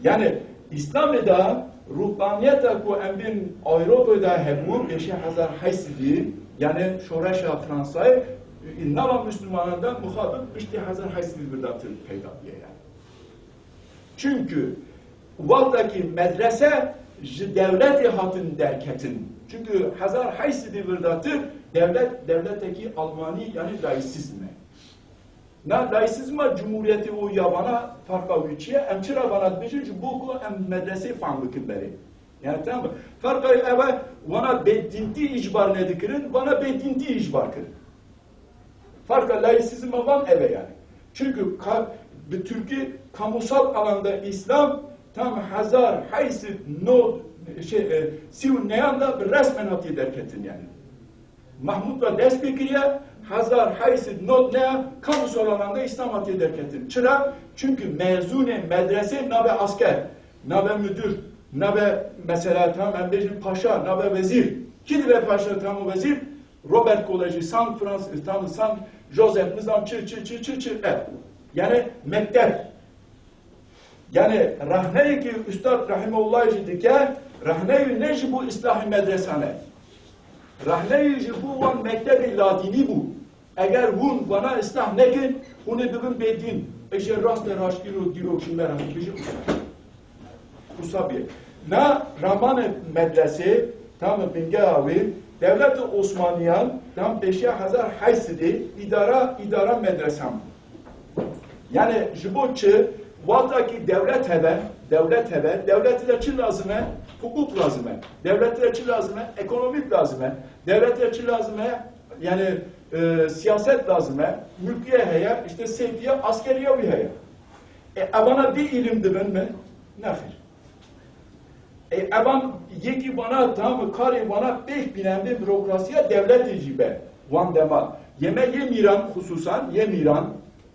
Yani Îslamê de ruhbaniyeta ku em bên Ewropê de hebû, pêşî hezar heyt sedî, yani şoreşa Fransayê, nava Müslümanan de muxabit piştî hezar heyt sedî vir de tir peyda bûye yani. Çünkü wextekî medrese ji dewletê hatin derketin. Çünkü hezar heyt sedî vir de tir dewlet, dewletekî Almanî, yani laîsîzm e. Na laîsîzma cumhuriyetê û ya vana ferqa wî çi ye? Em çira vana dibêjin? Ji bo ku em medreseyê fehm bikin berê. Yani tamam mı? Ferqa ev e, vana bêdîntî îcbar nedikirin, vana bêdîntî îcbar kirin. Farka laîsîzma van ev e yani. Çünkü ka-, bi Tirkî kamusal alanda Îslam tam hezar heyt sed nod, şey, e, sî û neyan da bi resmen hatiye derketin yani. Mahmud da dest pê kiriye, hezar heyt sed nod neya kamusal alanda Îslam hatiye derketin. Çira? Çünkü mezûnê medresê nabe asker, nabe müdür, nabe mesela tam em bêjin paşa, nabe vezîr. Kî dibe paşa tam vezîr? Robert Koleji, San Francis, tam San Joseph, nizam çi, çi, çi, çi, çi, ev. Yani mektep. Yani rehneyekî Üstad Rahimullah jî dike, rehneyî ne ji bo îslahê medresane. Rehneyî ji bo wan mektebê ladînî bû. Eger hûn vana îslah nekin, hûn ê bibin bêdîn. Ê jê rast e, rast îro dîrok ji me re bêje. Wisa bê. Na ramanê medresê, tam bingeha wê, dewleta Osmaniyan, tam pêşiya hezar heyt sedî îdara, îdara medresan bû. Yani ji bo çi? Wexta ki dewlet hebe, dewlet hebe, dewletî de çi lazim e? Hukuk lazim e. Dewletî de çi lazim e? Ekonomîk lazim e. Dewletî de çi lazim e? Yani, e, siyaset lazim e. Mülkiye heye, işte seyfiye, askeriye wî heye. E, evana bê îlim dibin mi? Nexêr. E, evan yekî vana, tamam mı, karê vana pêk bînendê bürokrasiya dewletê jî be wan dema. Yê me yê mîran, xusûsan yê mîran,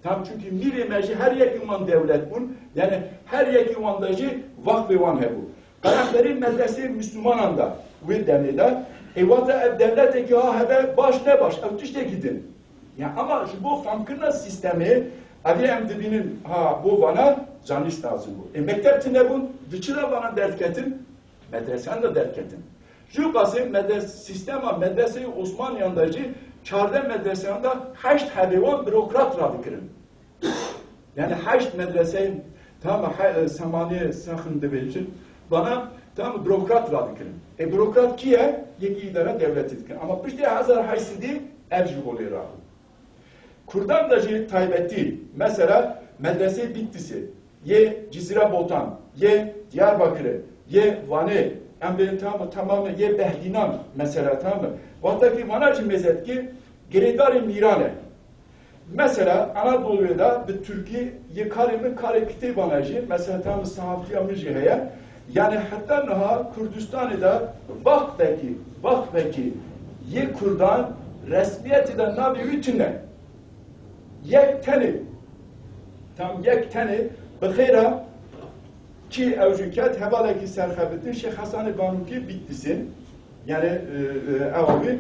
tam çünkü mîrê me jî her yekî wan dewlet bûn, yani her yekî wan de jî vaqfê wan hebû. Karakterê medresê Müslümanan da wê demê de, e, wata ev dewletekî ha hebe baş ne baş, ev tiştekî din. Ya ama ji bo famkirina sîstemê, evê em dibînin, ha, bo vana zanîst lazim bû. Ê mekteb tune bûn, di çi de vana derdiketin? Medreseyan de derdiketin. Ji qasê medres-, sîstema medreseyê Osmaniyan de jî çardeh medreseyan de heşt hebê wan bürokrat radikirin. Yani heşt medreseyên tam he-, semanê sexin dibêjin, bana tam bürokrat radikirin. E, bürokrat kî ye? Yekî îdara dewletî dikin. Ama piştî hezar heşt sedî ev jî holê rabû. Kurdan da jî taybetî, mesela medresê Bitlisê, yê Cizîra Botan, yê Diyarbakirê, yê Vanê, em bê tam, tamamê yê Behdînan, mesela tam. Wexta ki vana jî mêze dikî, girêdarê mîran e. Mesela Anadolu'da bi Türkî yê karê min karê kitêbana jî, mesela tam sahaftiya min jî heye. Yani heta niha Kurdistanê de vakfekî, vakfekî yê Kurdan resmiyetî de navê wî tune. Yek tenê, tam yek tenê bi xêra kî ew jî ket hevalekî serxebitin Şêx Hesanê Banûkî Bitlisê. Yani, e, e, ew abi,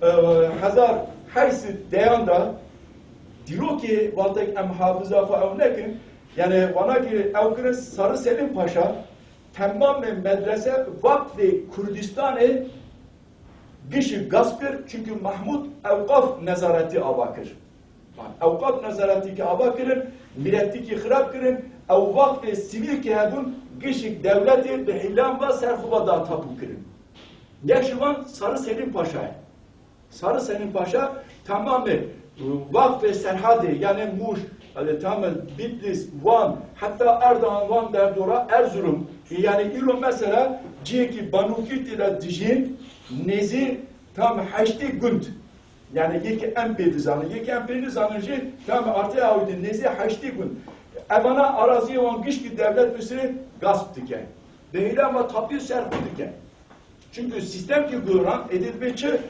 e, hezar heşt sed deyan da dîrokê wextek em hafiza xwe ew nekin, yani wana ki ew kirin Sarı Selim Paşa temamê medrese vakfê Kurdistanê gişî gasp kir, çünkü Mahmud ewqaf nezaretî ava kir. Ewqaf nezaretî ki ava kirin, miletî ki xirab kirin, ew wextê sivîl ki hebûn, gişik dewletê bi hîlan ve ser xwe ve da tapû kirin. Yek ji van Sarı Selim Paşa ye. Sarı Selim Paşa tamamê wextê Serhadê, yani Mûş, Hadi tamam, Bitlis, Wan, heta Ardahan, Wan derdora Erzurum. Yani îro mesela cihekî banûkî tê de dijîn, nêzî tam heştê gund. Yani yekî em pê dizanin, yekî em pê nizanin jî tam artı awidin, nêzî heştê gund. Evana araziyê wan giştî dewlet Misirê gasp dike. Bi hîle ma tapî ser xwe dike. Çünkü sistem ki guran êdî dibe çi?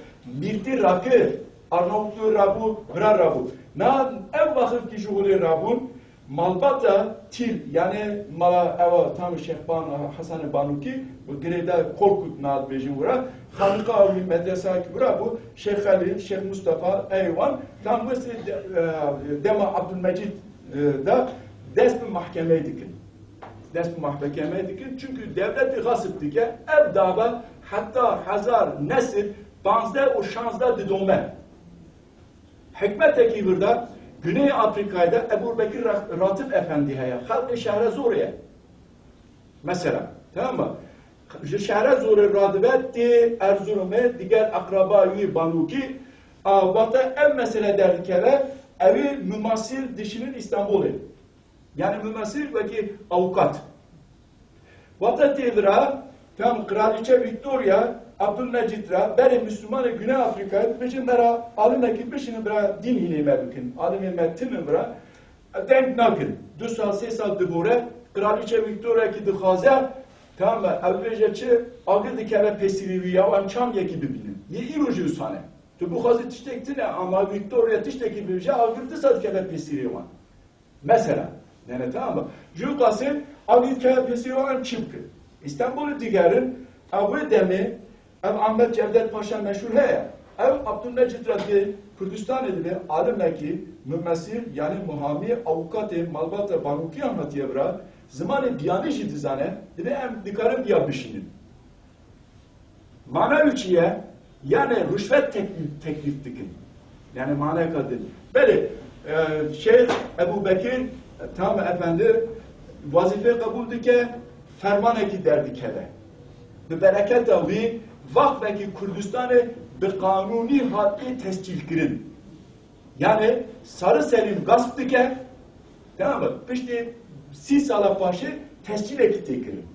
Mîrtî rakir, Arnavutlu rabû, vira rabû. Na ev vaxif ki ji holê rabûn, malbata tîl, yani mala ewa tam Şehban Hasan Banûkî, bu girêda Korkut na dibêjin vira, xanîqa wî medresa ki vira bû, Şêx Xelîl, Şêx Mustafa, eywan, tam wesê de-, e, dema Abdülmecid, e, da dest bi mahkemeyê dikin. Dest bi mahkemeyê dikin, çünkü dewletî xasip dike, ev dava heta hezar neh sed panzdeh û şanzdeh didome. Hikmetekî vir de Güney Afrikayê de Ebu Bekir Ra-, Ratib Efendî heye, xelqê Şehre Zorê ye. Mesela, tamam mı? Ji Şehre Zorê radibe tê Erzurumê, diger akraba wî Banûkî, a, wexta ev mesele derdikeve, ew ê mumasil dişînin Îstanbulê. Yani mumasil wekî avukat. Wexta tê vira, tam Kraliçe Victoria, Abdülmecid ra, berê Müslümanê Güney Afrikayê dibêjin, me ra alimekî bişînin vira dîn hînê me bikin. Alimê me tinin vira, deng nakin. Du sal, sê sal dibore, Kraliçe Victoria ki dixwaze, tamam mı, ew dibêje çi, agir dikeve pêsîrê wî ya, em çam yekî bibînin. Yê îro jî wisa ne. Tu bixwazî tiştek tine, ama Victoria tiştekî bibêje, agir disa dikeve pêsîrê wan. Mesela, yani tamam mı? Jû qasê agir dikeve pêsîrê wan, em çi bikin? Îstanbulê digerin, ev wê demê, ev Ahmet Cevdet Paşa meşhur heye. Ev Abdülmecid ra dê Kurdistanê dibe alimekî, mumesîl, yani muhamî, avukatê, malbata Banûkiyan hatiye vira, zimanê biyanî jî dizane, dibe em dikarin biya bişînin. Mana wî çi ye? Yani rüşvet teklif, teklif dikin. Yani maneka din. Belê, e, Şeyh Ebu Bekir, e, tam efendi, wazîfê qebûl dike, fermanekî derdikeve. Bi bereketa wî, Vakfekî Kurdistanê bi qanûnî hatî tescîl kirin. Yani sarı selim gasp dike, tamam mı? Piştî sî sala paşê tescîlekî tê kirin.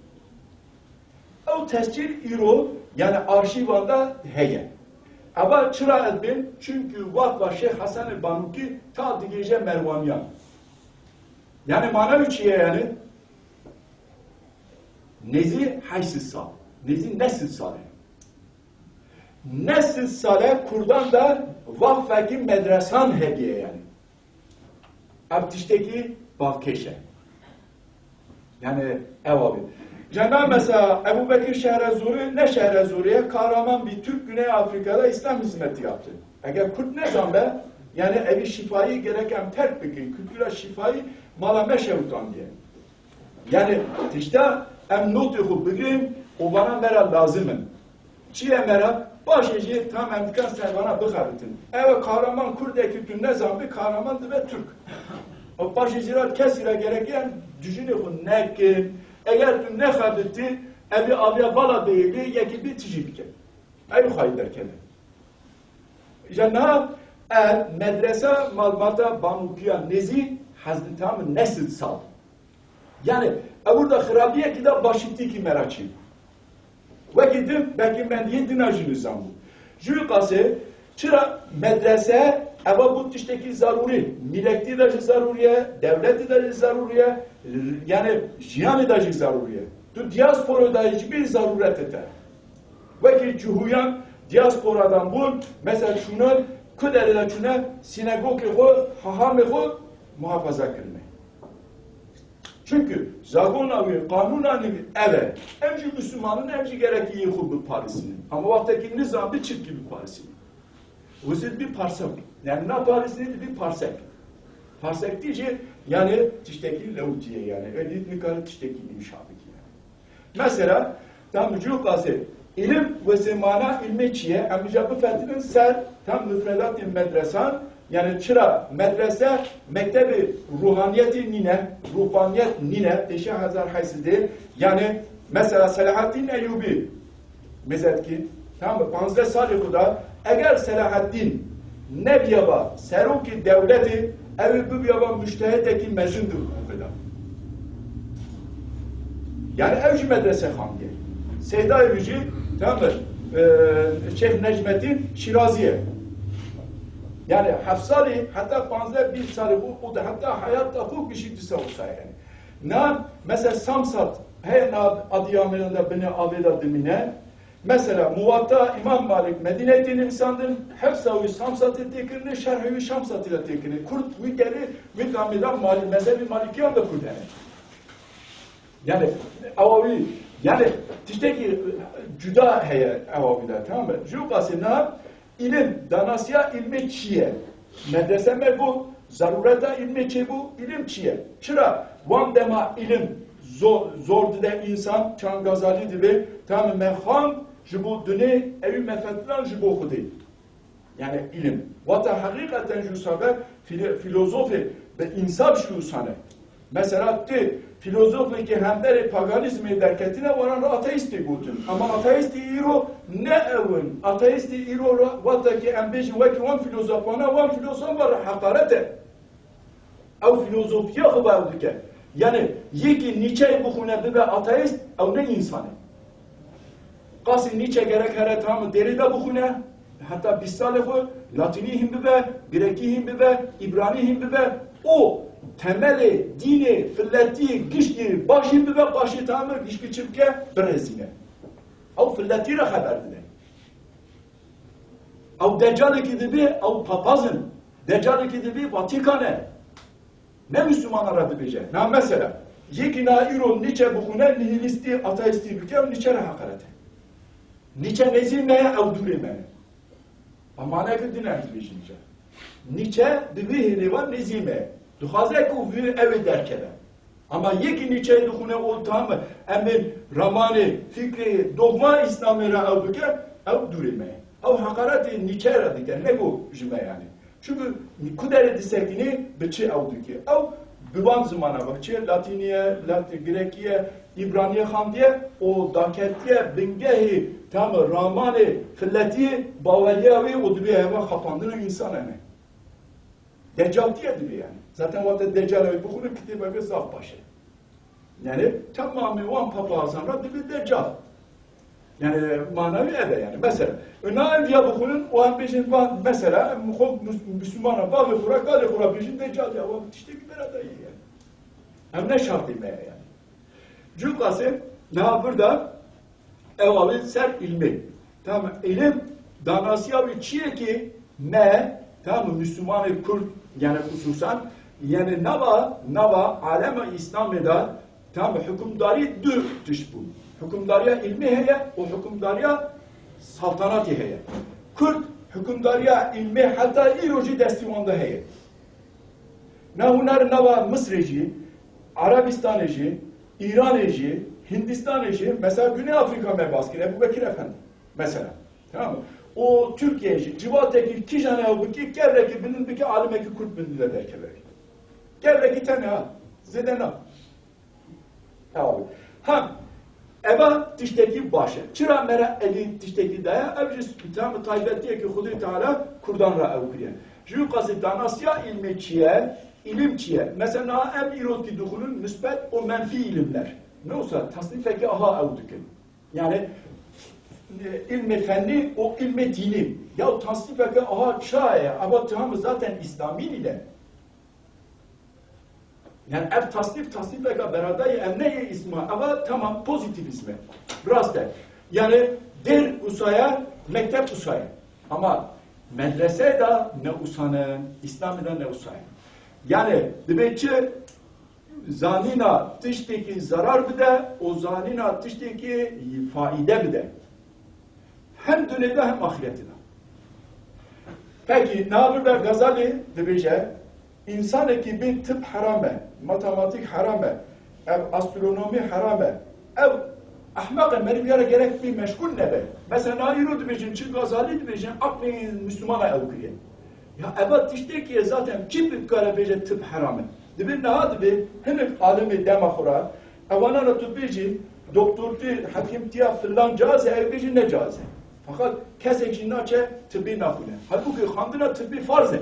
Ew tescîl îro, yani arşîvan de heye. Eva çira ez bêm? Çünkü Vakfa Şêx Hasanê Banûkî ta digêje Merwaniyan. Yani mana wî çi ye yani? Nêzî heşt sed sal. Nêzî neh sed sal e. Neh sed sal e Kurdan de vakfekî medresan hediye yani. Ev tiştekî balkêş e. Yani ew abi. Cenab mesela Ebu Bekir Şehre Zuri, ne Şehre Zuriye, kahraman bir Türk Güney Afrika'da İslam hizmeti yaptı. Eger Kürt ne zambe, yani evi şifayı gereken terk bikin, kültüre şifayı mala meşe utan diye. Yani tişta em notê xwe bigirin û vana me re lazim in. Çi ye me re? Paşê jî tam em dikan ser vana bixebitin. Ew kahraman Kurdekî tu nezanbî, kahraman dibe Türk. Û paşê jî re kesî re gerek em dijînê xwe nekin. Eger tu nexebitî, evî aviya vala bêyê bê, yekî bî tijî bike. Ew xayî derkeve. Îja niha ev medrese malbata Bamûkiya nêzî hezin tam neh sed sal. Yani, ew burada xirabiyekî de başîtîkî me ra çî. Wekî din, belkî mendiyê dina jî nizam bû. Jû qasê, çira medrese, eva bû tiştekî zarûrî. Mîletî de jî zarûrî ye, dewletî de jî zarûrî ye, yani jiyanê de jî zarûrî ye. Tu diaspora de jî bir zarûret e te. Wekî cihûyan diasporadan bûn, mesela çûne, ku derê de çûne, sînagogê xwe, hahamê xwe muhafaza kirine. Çünkü zagona wî, qanûna nî ev e. Em jî Müslüman in, em jî gerekî yê xwe biparêzînin. Ama wextekî nizam bi çirkî biparêzînin. Wizit bir parse bû. Yani na Paris'te bir parsek. Parsek diyece yani tiştekî lewtiye yani. Öyle nikare tiştekî inşa bike yani. Mesela, tam cû qasê, ilim ve semana ilmi çiye, em bize bifetinin ser, tam müfredatê medresan, yani çira medrese, mektebi ruhaniyeti nine, ruhaniyet nine, teşe hazar haysidi, yani mesela Selahaddin Eyyubi, Mezetkî, tamam mı? Panzdeh salê xwe da, eger Selahaddin Nebiyaba serokê dewletê, ew ê bibiyaba mujtehidekî mezin di huquqê de. Yani ew jî medrese xandiye. Seydayê wî jî, tamam, e, Şeyh Necmettin Şiraziye. Yani heft salî, heta panzdeh bîst salî bû, û de heta heyata xwe gişî disa wisa yani. Na, mesela Samsat, heye na Adiyaman de binê avê de dimîne. Mesela Muwatta Îmam Malik Medîneyê tê nivîsandin, heft salî Samsatê tê kirine, şerhê wî Şamsatê de tê kirine. Kurd wî derê, wî gamê de Mali-, mezhebî Malikiyan de Kurd hene. Yani, ewa wî, yani, tiştekî cuda heye ewa wî de, tamam mı? Ji qasê na, îlim, danasiya îlmê çi ye? Medrese me got, zerûreta îlmê çêbû, îlim çi ye? Çira wan dema îlim zo-, zor dide însan, çand Gazalî dibe, tamam mı, me xwend ji bo dunê, ewî me fetilan ji bo Xwedê. Yani îlim. Wata heqîqeten ji wisa ve fîle-, fîlozofê bi însaf ji wisa ne. Mesela ti fîlozofekî hemberê paganîzmê derketine, wanan re ateîst tê gotin. Ama ateîstî îro ne ew in. Ateîstî îro re, wata ki em bêjin wekî wan fîlozofana, wan fîlozofan re heqaret e. Ew fîlozofiya xwe bi ew dike. Yani yekî Nietzsche'yê bixwîne bibe ateîst, ew ne însan e. Qasî Nietzsche gerek here tam dêrê de bixwîne, heta bîst salê xwe, latînî hîn bibe, grekî hîn bibe, îbranî hîn bibe, û temelê dînê, filetiyê, gişkê baş hîn bibe, paşê tam gişkê çi bike, birezîne. Ew filetî re xeber dide. Ew decalekî dibê, ew papaz in. Decalekî dibê Vatikan e. Ne Müslümana re dibêje. Na mesela, yekî na îro Nietzsche bixwîne, nihilîstî, ateîstî bike, ew Nietzsche re heqaret e. Nietzsche nêzî me ye, ew dûrê me ye. Ama ne ki din ez dibêjim Nietzsche. Nietzsche di vî hêlê ve nêzî me ye. Dixwaze ku vî ew ê derkeve. Ama yekî Nietzsche'yê dixwîne û tam em ê ramanê, fikrê, dogma Îslamê re ew bike, ew dûrê me ye. Ew heqaretê Nietzsche re dike, ne ku ji me yani. Çünkü ku derê disekînê, bi çi ew dike? Ew bi wan zimana ve, çi ye? Latînî ye, lat-, grekî ye, îbranî ye xandiye û daketiye bingehê, tam ramanê filetiyê baweriya wê û dibê heva xapandina însan hene. Decaltiye dibê yani. Zaten wate Decalê bixwîne kitêbeke zaf baş e. Yani temamê wan papazan re dibê Decal. Yani manavî ev e yani. Mesela, na ev ya bixwînin, û em bêjin van, mesela, em xwe mus-, Müslümana, bavê xwe re, kalê xwe re bêjin Decal ya, wan tiştekî beradayî yani. Em ne şartê me ye yani. Cuqasê, niha burada ew avê ser îlmê. Tamam, îlim danasiya wî çi ye ki me, tamam, Müslümanê Kurd, yani hususan, yani nava, nava alema Îslamê de, tamam, hukimdarî du tişt bû. Hukimdariya îlmê heye û hukimdariya saltanatê heye. Kurd hukimdariya îlmê heta îro jî destî wan de heye. Na huner nava Misrê jî, Erebistanê jî, Îranê jî, Hindistanê jî, mesela Güney Afrika me bas kir, Ebu Bekir Efendi, mesela. Tamam mı? O Türkiye jî, civatekî kîjan ew bikî, kevrekî bilin bikî, alimekî Kurd bilin de derkeve. Kevrekî tene ha, zêde na. Ew. Ha, eva tiştekî baş e. Çira me re evî tiştekî daye? Ev jî tam taybetiyekî Xwedê Teala Kurdan re ew kiriye. Ji wî qasî danasiya îlmê çi ye? Îlim çi ye? Mesela niha em îrotî dixwînin musbet û menfî îlimler. Ne wisa tasnîfekî aha ew dikin. Yani, e, îlmê fennî û îlmê dînî. Ya tasnîfeke aha çaye? Eva tam zaten îslamî nîne. Yani ev tasnîf, tasnîfeka beradayî, ev ne yê îsma, eva tamam pozitivîzm e. Rast e. Yani dêr usaya, mektep usaya. Ama medrese de ne usane, Îslamê de ne usane. Yani dibê çi zanîna tiştekî zarar bide û zanîna tiştekî faîde bide. Hem dunê de hem axireti de. Pekî, niha vir ve Gazalî dibêje, însanekî bê tib heram e, matematîk heram e, ev astronomî heram e, ev ehmeq e, meriv ya re gerek bê meşgul nebe. Mesela niha îro dibêjin, çi Gazalî dibêjin, aqlê Müslümana ew kiriye. Ya eva tiştekî ye zaten, kî bikare bêje tib heram e? Dibê niha dibê hinek alimê dema xwe re, ewana re tu bêjî, doktortî, hekîmtiya filan caiz e, ew bêjî ne caiz e. Fakat kesek jî naçe tibî naxwîne. Halbûkî xwendina tibî farz e.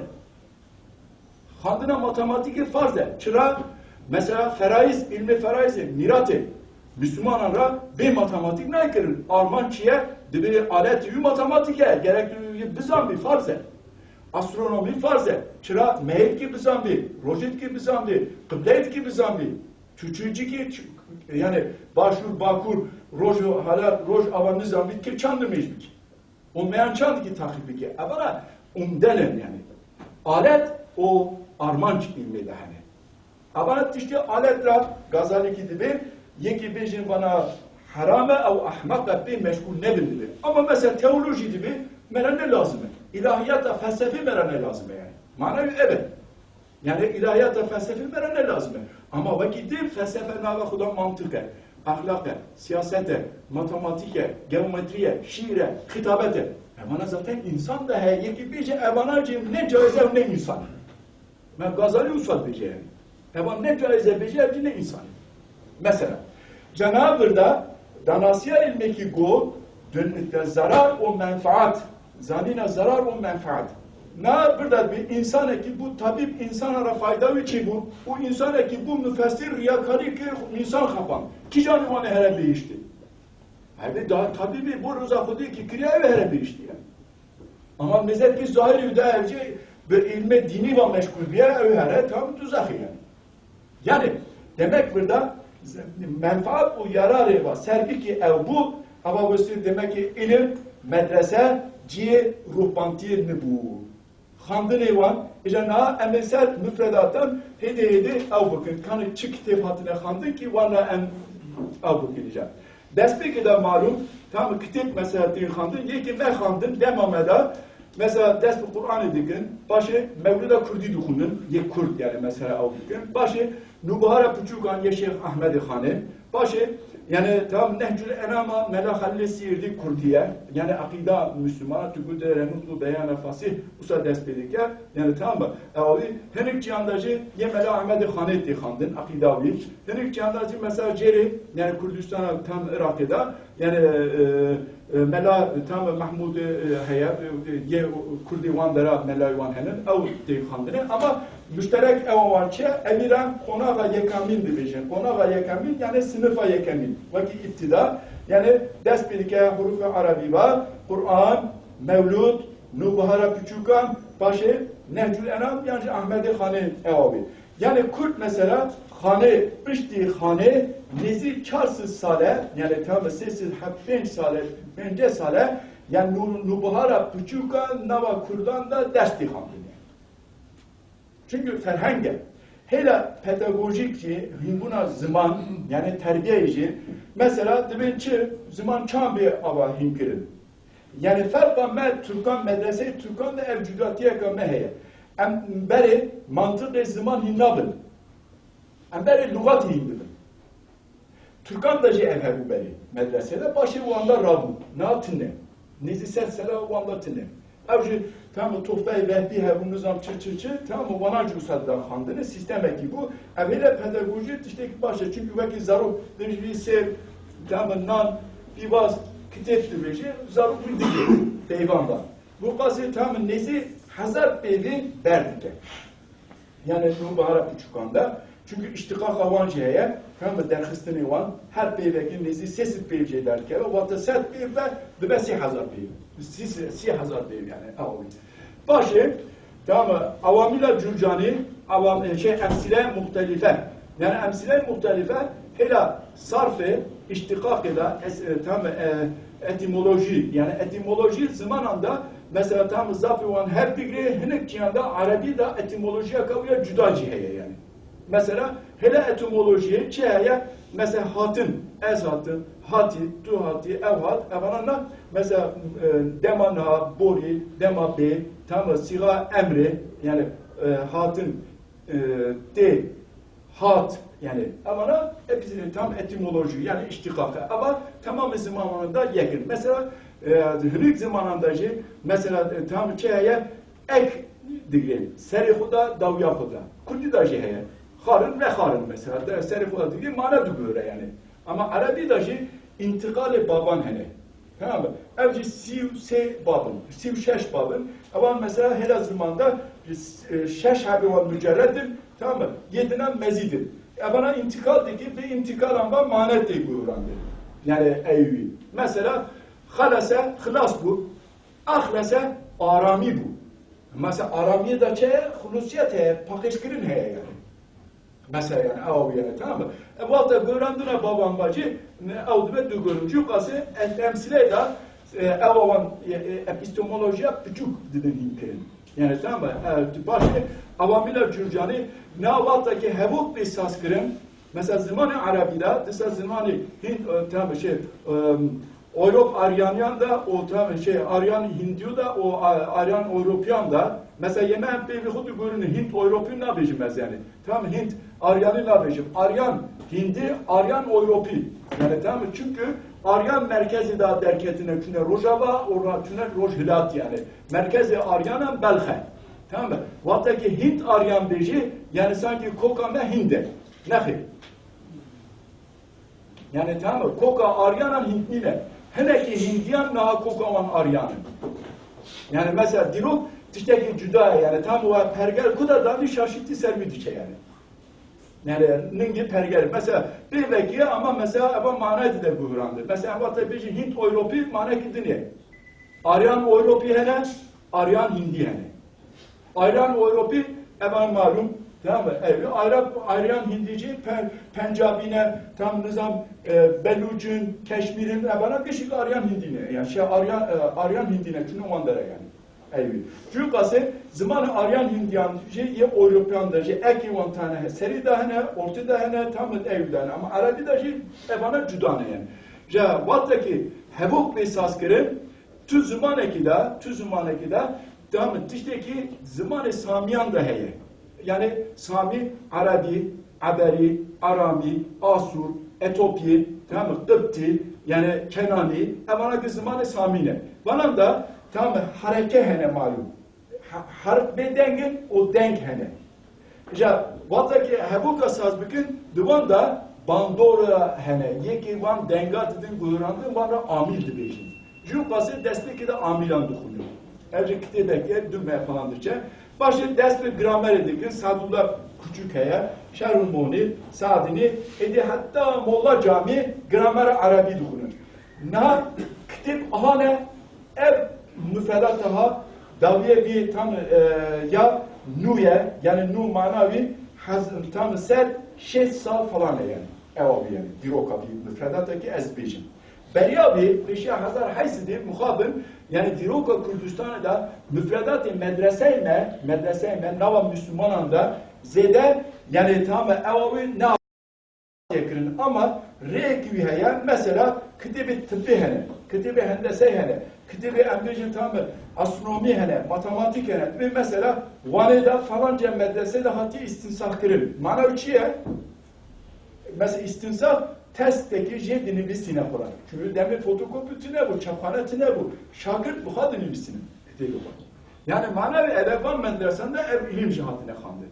Xwendina matematîkê farz e. Çira? Mesela ferayîz, îlmê ferayîzê, mîratê Mislimanan re bê matematîk nayê kirin. Armanc çi ye? Divê aletê wî matematîk e. Gerek tu wî bizanbî, farz e. Astronomî farz e. Çira? Mehê dikê bizanbî, rojê dikê bizanbî, qibleyê dikê bizanbî. Tu çûyî cîkê, çi-, yani başûr, bakur, roj û hala roj ava nizanbî, dikê çand û mêj bikî. Û meyan çandikî taqîb bike. Evana umdel in yani. Alet û armanc îlmê de hene. Evana tiştê alet ra Gazalî kî dibe, yekî bêjin vana heram e ew ehmeq e, pê meşgûl nebin dibe. Ama mesela teolojî dibe, me re ne lazim e. Îlahiyata felsefê me re ne lazim e yani. Mana wî ev e. Yani îlahiyata felsefê me re ne lazim e. Ama wekî din felsefe nava xwe da mantiq e, exlaq e, siyaset e, matematîk e, geometrî ye, şiir e, xitabet e. Evana zaten însan de heye. Yekî bêje evana jî ne caiz e û ne însan e. Me Gazalî wisa dibêje yani. Evan ne caiz e bêje, ev jî ne însan e. Mesela, cana vir de danasiya îlmekî got, dun-, zerar û menfaat, zanîna zerar û menfaat. Na vir de bi însanekî bû tabîb, însana re fayda wî çêbû û însanekî bû mufessir, riyakarî kir, însan xepan. Kîjanî wan ê here bihiştê? Hevê da tabîbê bo roza Xwedê kî kiriya, ew ê here bihiştê ye. Ama mêzekî zahirî û da ev jî bi îlmê dînî ve meşgûl biye, ew here tam duzexê ye. Yani demek burada menfaat û yararê ve serbikî ew bû, ava westî demek ki ilim, medrese cihê ruhbantiyê nibû. Xandinê wan, îja niha em ê ser mufredatan hêdî hêdî ew bikin. Kanê çi kitêb hatine xandin ki wan re em ew bikin îja. Destpêkê de malûm, tam kitêb mesela tên xandin, yekî me xandin, dema me de, mesela dest bi Qur'anê dikin, paşê mewlida kurdî dixwînin, yê kurd yani mesela ew dikin, paşê Nûbihara Piçûkan yê Şêx Ehmedê Xanê, paşê yani tam Nehcül Enama Mela Xelîlê Sîrdî kurdî ye, yani aqîda Müslümana tu gul de renutlu beyana fasih usa dest pê dike, yani tam ew hinek çiyan de jî yê Mela Ehmedê Xanê tê xandin, aqîda wî. Hinek çiyan de jî mesela jêrê, yani Kurdistana tam Iraqê de, yani, e, e, Mela tam Mehmûd, e, heye, e, yê Kurdê wan dera melayê wan henin, ew tê xandinê. Ama muşterek ew wan çi ye? Evî re qonaxa yekamîn dibêjin. Qonaxa yekamîn, yani sinifa yekamîn. Wekî îbtîda, yani dest pê dike hurufê erebî ve, Qur'an, mewlûd, Nûbihara Piçûkan, paşê Nehcül Enam, yan jî Ehmedê Xanê ew avê. Yani Kurd mesela Xanê, piştî Xanê nêzî çar sed sale, yani tam sê sed heft pênc sale, pêncî sale, yani Nû-, Nûbihara Piçûkan nava Kurdan de destî xandinê. Çünkü ferheng e. Hêla pedagojîk jî hînbûna ziman, yani terbiyeyê jî, mesela dibên çi ziman çand bê ava hînkirin. Yani ferqa me Türkan, medreseyê Türkan de ev cudatiyeka me heye. Em berê mantiqê ziman hîn nabin. Em berê luxatê hîn dibin. Türkan de jî ev hebû berê. Medresê de paşê wan de rabû. Na tune. Nêzî sed sala wan de tune. Ew jî tam Tuhfeyê Vehbî hebû, nizam çi çi çi, tam wana jî wisa da xandinê, sîstemekî bû. Ev hêle pedagojî tiştekî baş e. Çünkü wekî zarok dibêjî sêv, tam nan, pîvaz, kitêb dibêjî, zarok wî digê peyvan da. Bu qasê tam nêzî hezar peyvê berdike. Yani Nûbihara Piçûkan de. Çünkü îştiqaqa wan jî heye, hem derxistinê wan, her peyvekî nêzî sê sed peyv jê derdikeve, wate sed peyv ve dibe sê hezar peyv. Sê, sê hezar peyv yani, ew. Paşê, tamam, awamîla Curcanî, awam-, şey, emsîle muxtelife. Yani emsîle muxtelife, hêla sarfê, îştiqaqê de, es-, e, tam, e, etimolojî, yani etimolojî zimanan de, mesela tam zafê wan hev digre, hinek çiyan de Erebî de etimolojiyeka wî ya cuda jî heye yani. Mesela hêla etimolojiyê çi heye? Mesela hatin, ez hatim, hatî, tu hatî, ew hat, evana ne? Mesela, e, dema niha, borî, dema bê, tam sîxa emrê, yani, e, hatin, e, tê, hat, yani evana hepsi tam etimolojî, yani îştiqaq e. Ama tamamê zimananê de yek in. Mesela, e, hinek zimananê de jî, mesela, e, tam çi heye? Ek digirên. Serê xwe de, dawiya xwe de. Kurdî de jî heye. Xarin, vexarin mesela. De, serê xwe de digirê, mana digore yani. Ama Erebî de jî întiqalê baban hene. Tamam mı? Ev jî sî û sê bab in, sî û şeş bab in. Ewan mesela hêla zimanda, e, şeş hebê wan mucerred in, tamam mı? Yê dinan mezîd in. Evana întikal dike, vê întikal amba mane tê guhurandin. Yani eywî. Mesela, xelese, xilas bû. Axlese, aramî bû. Mesela, aramiyê de çi heye? Xulusiyet heye, paqijkirin heye yani. Mesela yani, ew yani, tamam mı? E, wexta guhurandina baban bacî, ne, ew dibe du guhurandin. Çûqasê, e, temsîlê de, e, ew wan, e, e, epistemolojiya piçûk didin hîn kirin. Yani, tamam mı? E, tu paşê, Awamîla Curcanî, na wexta ki hevok bê saz kirin, mesela zimanê Erebî de, disa zimanê Hint, e, tamam, şey, e, Ewrop Aryaniyan da, o tamam, şey, Aryan Hindiyo da, o, a, Aryan Ewropiyan da, mesela yeme em pê vê xwe digurin Hint Ewropi nabêjim ez yani. Tamam, Hint Aryani nabêjim. Aryan Hindi, Aryan Ewropi. Yani tamam, çünkü Aryan merkezi da derketine çune Rojava, orada çune Rojhilat yani. Merkezi Aryanan Belxe. Tamam mı? Wexta ki Hint Aryan bêjî, yani sanki koka me Hinde. Nexê. Yani tamam mı? Koka Aryanan Hint nîne. Hinekî Hindiyan niha koka wan Aryan in. Yani mesela dîrok tiştekî cuda ye. Yani tam o pergel ku da danî şaşîtî ser wî diçe yani. Yani ningî pergel. Mesela pê vekiye ama mesela eva manayê dide guhurandin. Mesela wexta bêjî Hint Ewropî manekî din e. Aryan Ewropî hene, Aryan Hindî hene. Aryan Ewropî, evan malum, tamam mı? Ev Arap, Aryan Hindî jî Pe-, Pencabî ne, tam nizam, e, Belûcin, Keşmîrin, evana gişik Aryan Hindî ne. Yani şey, Aryan, e, Aryan Hindî ne, çûne wan dere yani. Eywî. Çûqasê zimanê Aryan Hindiyan jî yê Ewropiyan de jî ekî wan tane he. Serî de hene, ortê de hene, tam eywî de hene. Ama Erebî de jî evana cuda ne yani. Ja, wexta ki hevok bê saz kirin, tu zimanekî de, tu zimanekî de, tam tiştekî zimanê Samiyan de heye. Yani Sami, Erebî, Eberî, Aramî, Asûr, Etopî, tamam mı? Qibtî, yani Kenanî, evana ki zimanê Samî ne. Vanan da, tamam mı, hereke hene malum. Ha-, herf bê deng in û deng hene. Îja, wexta ki hevoka saz bikin, di wan da bandora hene. Yekê van denga didin guhurandin, van ra amîl dibêjin. Jû qasê destpêkê de amîlan dixwînin. Ev jî kitêbeke du me falan diçe. Başê dest bi gramerê dikin, Sadullah Küçük heye, Şerhumonî, Sadinî, êdî heta Molla Camî gramera erebî dixwînin. Niha kitêb aha ne, ev mufredata ha, dawiyê vî tam, e, ya nû ye, yani nû mana wî hez-, tam ser şêst sal falan e yani. Ewa wî yani, dîroka vî mufredata ki ez bêjim. Beriya vî, pêşiya hezar heyt sedî mixabin, yani dîroka Kurdistanê de mufredatê medreseyê me, medreseyê me, nava Müslümanan de zêde, yani tam ewa wî ne kirin. Ama rêyekî wî heye, mesela kitêbê tibbê hene, kitêbê hendeseyê hene, kitêbê em bêjin tam astronomî hene, matematîk hene. Vê mesela Wanê de falanca medresê de hatiye îstinsax kirin. Mana wî çi ye? Mesela îstinsax testekî jê dinivîsîne xwe re. Çünkü demê fotokopî tune bû, çaphane tune bû. Şagirt bi xwe dinivîsîne kitêbê xwe. Yani mana wî ev van medresan de ev îlim jî hatine xwendin.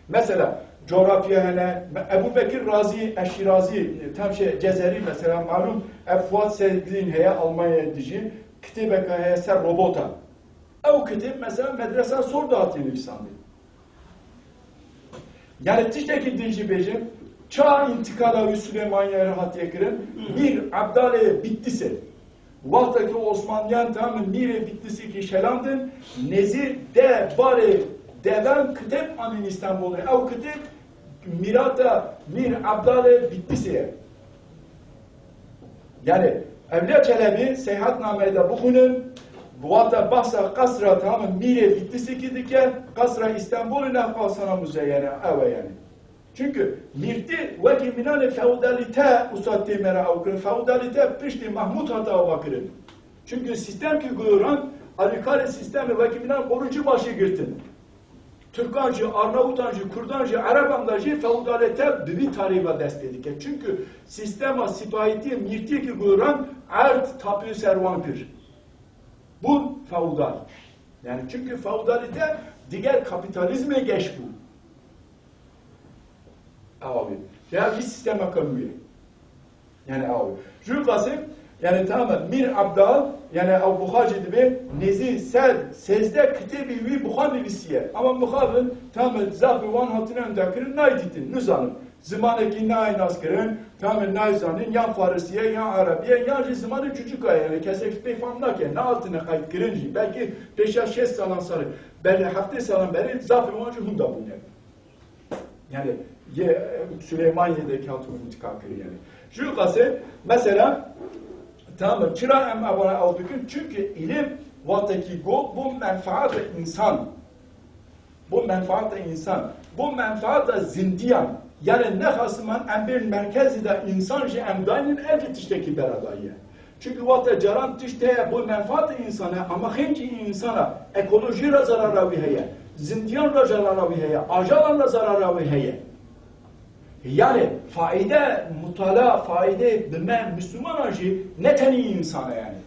Mesela, coğrafya hene, me-, Ebu Bekir Razî, Eşîrazî, e, tam şey, Cezerî mesela, malum, ev Fuat Sevgilîn heye, Almanya'ya dijî, kitêbeke heye ser robota. Ew kitêb mesela medresa sor de hatiye nivîsandin. Yani tiştekî din jî bêjim, ça întikala wî Süleymaniye re hatiye kirin, Mîr Ebdalê Bitlisê. Wexta ki Osmanliyan tam mîrê Bitlisî ki şelandin, nêzî deh barê devan kitêb anîn Îstanbulê. Ew kitêb mîrata Mîr Ebdalê Bitlisê ye. Yani Evliya Çelebi Seyhatnameyi de bixwînin, bi wata bahsa qesra tam mîrê Bitlisî ki dike, qesra Îstanbulê ne xasana muzeyene ew e yani. Çünkü mîrtî wekî mînanê feodalîte usa tê me re ew kirin. Feodalîte piştî Mahmud hate ava kirin. Çünkü sîstem ki guyoran alîkarê sîstemê wekî mînan qorûcî başî girtin. Tirkan jî, Arnawutan jî, Kurdan jî, Ereban da jî feodalîte bi vî tarî ve dest pê dike. Çünkü sîstema sipahîtî mîrtî ki guyoran erd tapî ser wan kir. Bûn feodal. Yani çünkü feodalîte diger kapîtalîzmê geş bû. Ew abi. Ya vî sîstemeke nû ye. Yani ew abi. Jû qasê Yani tamam, Mîr Ebdal, yani ew buxa jî dibe nêzî sed sêzdeh kitêbî wî buxa nivîsiye. Ama mixabin tamam zafê wan hatine unda kirin, nayê dîtin, nizanim. Zimanekî nayê naskirin, tamam nayê zanin, yan Farisiye, yan Erebiye, yan jî zimanê çûçika ye. Yani kesek pê fam nake, nehatine qeydkirin jî. Belkî pêşiya şêst salan, salê, belê heftê salan berê zafê wan jî hunda bûne. Yani yê, e, Süleymaniyê de kewt û întika kir yani. Ji qasê, mesela, tamam, çira em evana ew bikin? Çünkü ilim wextekî got bo menfaata însan. Bo menfaata însan. Bo menfaata zindiyan. Yani nexasiman em bên merkezî de însan jî em daynin, ev jî tiştekî beredayî ye. Çünkü wexta caran tişt heye bo menfaata însan e, ama xêncî însana ekolojî re zarara wî heye, zindiyan re zarara wî heye, ajalan re zarara wî heye. Yani faîde, mutala, faîde bi me Müslümanan jî ne tenî însan e yani.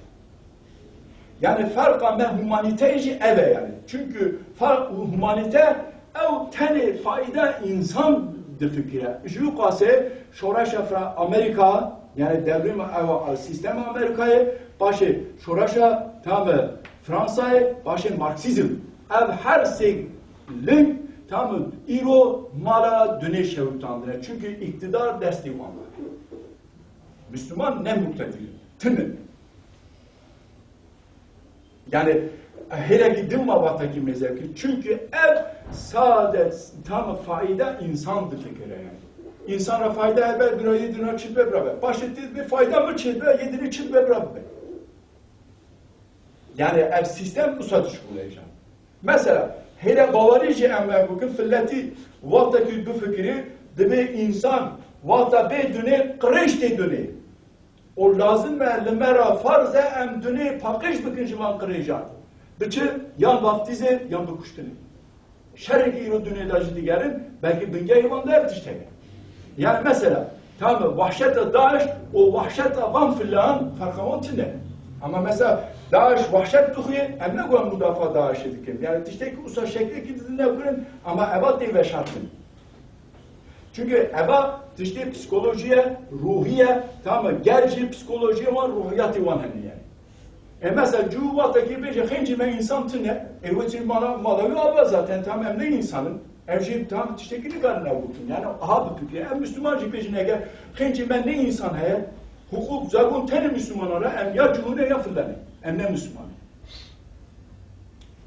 Yani ferqa me humaniteyê jî ev e yani. Çünkü farq humanite ew tenê faîde însan difikire. Ji wî qasê şoreşa Fra-, Amerîka, yani devrim ew a, sîstema Amerîkayê, paşê şoreşa tam Fransayê, paşê Marksîzm. Ev her sê ling tam îro mala dunê şewitandine. Çünkü îktidar destê wan de. Müslüman ne muktedir. Tine. Yani hêlekî din ma vatekî mêze kir. Çünkü ev sade tam faîda însan difikire yani. Însan ra faîda hebe, bira yê dina çi be bira be. Paşê tê be faîda mi çi be, yê dinê çi be bira be. Yani ev sîstem usa dişkulejan. Mesela, hêle bawerî jî em ev bikin, filetî wextekî bifikirî, dibê însan wexta bê dunê, qirêj tê dunê. O lazim e, li me ra farz e, em dunê paqij bikin ji van qirêjan. Bi çi? Yan vaftîzê, yan bi kuştinê. Şerekî îro dunê de jî digerin, belkî bingehê wan de ev tişt heye. Yani mesela, tamam, wahşeta DAIŞ û wahşeta van filan ferqa wan tune. Ama mesela DAIŞ wahşet dixuye, em ne got em mudafaa DAIŞê dikin. Yani tiştekî usa şeklekî didin ew kirin, ama eva tê veşartin. Çünkü eva tiştê psikolojiye, ruhiye, tamam, gel jî psikolojiye wan, ruhiyatê wan hene yani. E, mesela, cû wextekî bêje, xêncî me însan tune, e, wê çi mala, mala wî ava zaten, tam em ne însan in. Ev jî tam tiştekî nikarin ew bikin. Yani, aha bifikire. Em Müslüman jî bêjin, eger xêncî me ne însan heye, hukuk, zagon tenê Müslümanan re, em ya cihûne ya filene. Em ne Müslüman in.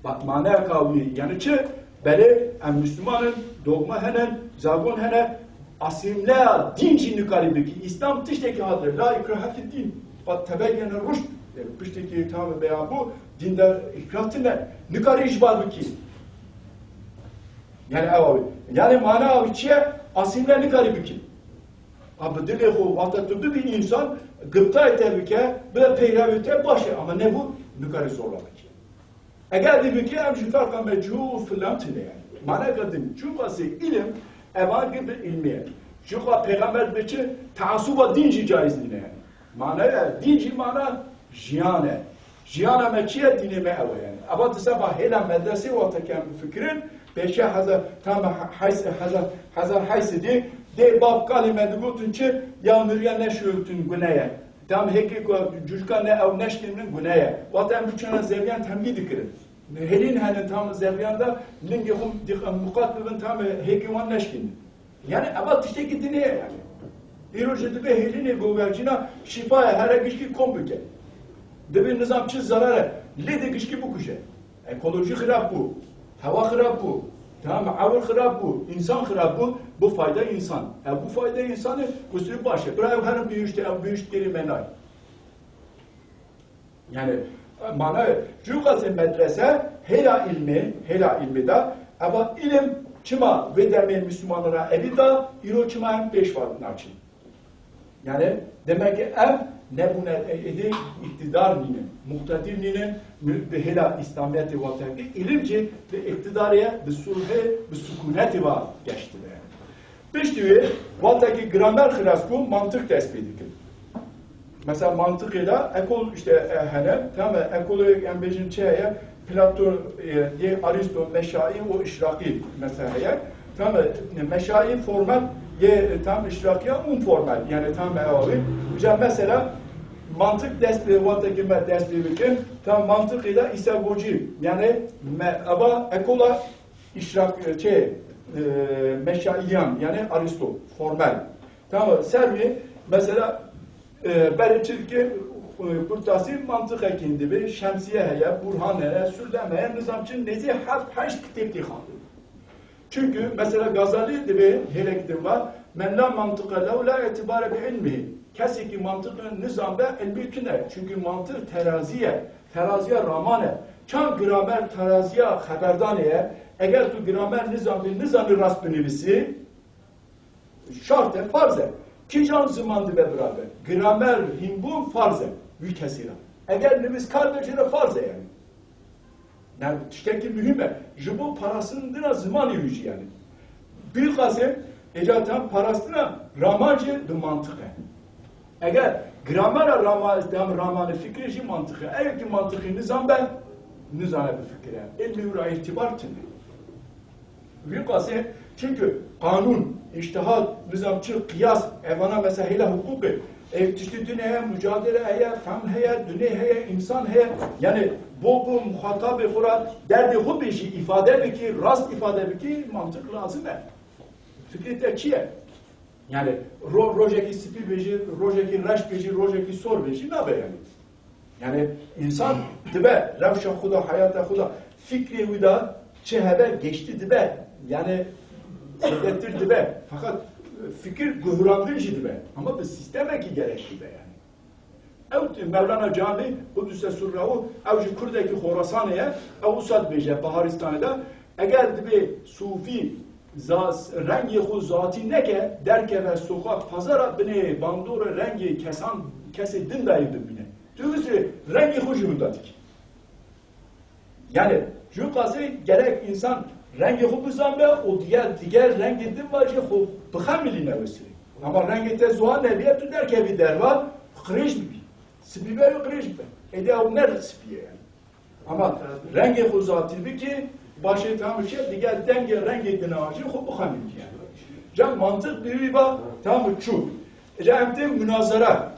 Bak, manaya ka wî, yani çi? Belê, em Müslüman in, dogma hene, zagon hene, asîmleya dîn jî nikarî bikî. Îslam tiştekî hadir, la ikrahe fid dîn. Qad tebeyyene rüşd, e, piştekî tam beyan bû, dîn de îkrah tine, nikarî îcbar bikî. Yani ew abi. Yani mana abi çi ye? Asîmle nikarî bikî. Abi dilê xwe, wexta tu bibî însan, giptayê te bike, bi peyrevê te baş e, ama ne bû, nikarî zorla bikî. Eger dî bike, em ji ferqa me cihû û filan tune yani. Maneka din. Çunka sê îlim, evan gibi ilmiye. Çunka peyxamber dibe çi? Teasuba dîn jî caiz nîne yani. Manaya dîn jî mana jiyan e. Jiyana me çi ye? Dînê me ew e yani. Eva di seba hêla medresê wexteke em bifikirin, pêşiya hezar, tam he-, heys-, hezar, hezar heysê dê, dê bav kalê me digotin çi? Ya miriye neşutin gune ye. Tam hêkê ku cûcika ne ew neşkînin gune ye. Wexta em biçûna zeviyan temlî dikirin. Hêlîn henin tam zeviyan de lingê xwe dîq-, muqat bibin tam hêkê wan neşkînin. Yani eva tiştekî dinê ye yani. Îro jî dibe hêlînê govercîna şîfa ye, here gişkî kom bike. Dibe nizam çi zerar e, lê de gişkî bikuje. Ekolojî xirab bû, hewa xirab bû, tamam, ewir xirab bû, însan xirab bû, bi fayda însan. Ev bi fayda însan e, kusur baş e. Bira ew herin bihiştê, ew bihişt gerê me nayê. Yani, mana, jû qasê medrese, hêla ilmê, hêla ilmê de, eva ilim çima vê demê Müslümanlara evî da, îro çima em pêş va naçin. Yani, demek ki em nebûne, e, êdî îktidar nînin, muqtedir nînin, mü-, bi hêla İslamiyetê wa terkî, ilim jî bi îktidarê, bi sulhê, bi sukunetê wa geştibe. Piştî wê, wextekî gramer xilas bû, mantiq dest pê dikin. Mesela mantiqê de ekol işte, e, hene, tamam, ekolê em bêjin çi heye? Platon, e, yê Aristo, meşaî û işraqî mesela heye. Tamam, meşaî format yê, e, tam işraqiya ûn format. Yani tam ew avê. Îca mesela Mantık dest pê, wextekî me dest pê bikin, ta mantıkê de îsevgocî, yani me, eva ekola işrak, e, şey, e, meşaiyan, yani Aristo, formel. Tamam, ser wê, mesela, e, berê çirkê, e, kurtasî mantıqekî dibe, şemsiye heye, burhan heye, sürdem heye, nizam çi, nêzî heft heşt kitêb tê xandin. Çünkü mesela Gazali dibe, hêlek din var, "Men la mantıqa lehu la itibare bi ilmihi." Kesê ki mantıqı nizam be, ilmi tune. Çünkü mantık teraziye, teraziye ramane. Çan gramer teraziye xeberdanê ye, eger tu gramer nizam be, nizamî rast binivîsî, şart e, farz e. Kîjan ziman dibe biraber? Gramer hînbûn farz e wî kesî ra. Eger nivîskar be, jê re farz e yani. Yani tiştekî muhîm e. Ji bo parastina zimanê wî jî yani. Bîqasê, êca tam parastina raman jî bi mantiq e. Eger gramera rama-, tam ramanê fikrê jî mantiq e. Eger ki mantiqî nizam be, nizane bi fikir e. Ilmî wî ra îtibar tune. Vî qasê, çünkü qanûn, îctihad, nizam çi, qiyas, evana mesela hêla hukukê, e, tiştî din heye, mucadele heye, fehm heye, dunê heye, insan heye. Yani bo, bo muxatabê xwe ra derdê xwe bêjî, îfade bikî, rast îfade bikî, mantiq lazim e. Fikrê te çi ye? Yani ro-, rojekî spî bêjî, rojekî reş bêjî, rojekî sor bêjî, nabe yani. Yani insan dibe, rewşa xwe de, heyata xwe de, fikrê wî de çi hebe, geçti dibe. Yani zêdetir dibe. Fakat fikir guhurandin jî dibe. Ama bi sistemekî gerek dibe yani. Ew Mevlana Camî, Qudüse Surrehu, ew ji Kurdekî Xorasanê ye, ew wisa dibêje Baharistanê de, eger dibê sufî za-, rengê xwe zatî neke, derkeve soxak pazara, binê bandorê rengê kesan, kesê din dayê bibîne. Tu wisa rengê xwe ji winda dikî. Yani, ji qasê gerek insan rengê xwe bizanbe û diger, diger rengê din ve jî xwe bixemilîne wê sirê. Ama rengê te ziwan nebiye, tu derkevî derva, qirêj bibî. Spî be, qirêj bibe. Êdî ew ne spî ye yani. Ama rengê xwe zatî bikî, başê tam çi, diger dengê rengê din a jî xwe bixemilî yani. Ca mantiq bi wî ba tam çû. Ca em tê munazara.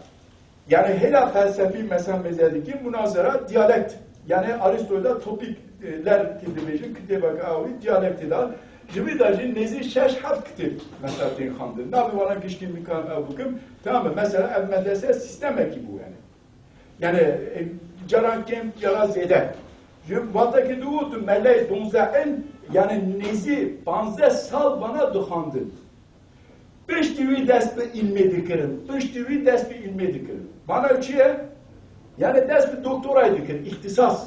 Yani hêla felsefî mesela mêze dikî, munazara diyalekt. Yani Aristo'da topikler ki dibêjin, kitêbek awî diyalektê de. Ji vî de jî nêzî şeş heft kitêb mesela tên xandin. Navê wana gişkî mîkan ew bikim. Tamam, mesela ev medrese sistemekî bû yani. Yani, e, caran kêm, caran zêde. Ji wextekî dû tu meleyê donzeh in, yani nêzî panzdeh sal vana dixandin. Piştî wî dest bi îlmê dikirin. Piştî wî dest bi îlmê dikirin. Mana çi ye? Yani dest bi doktorayê dikirin, îxtisas.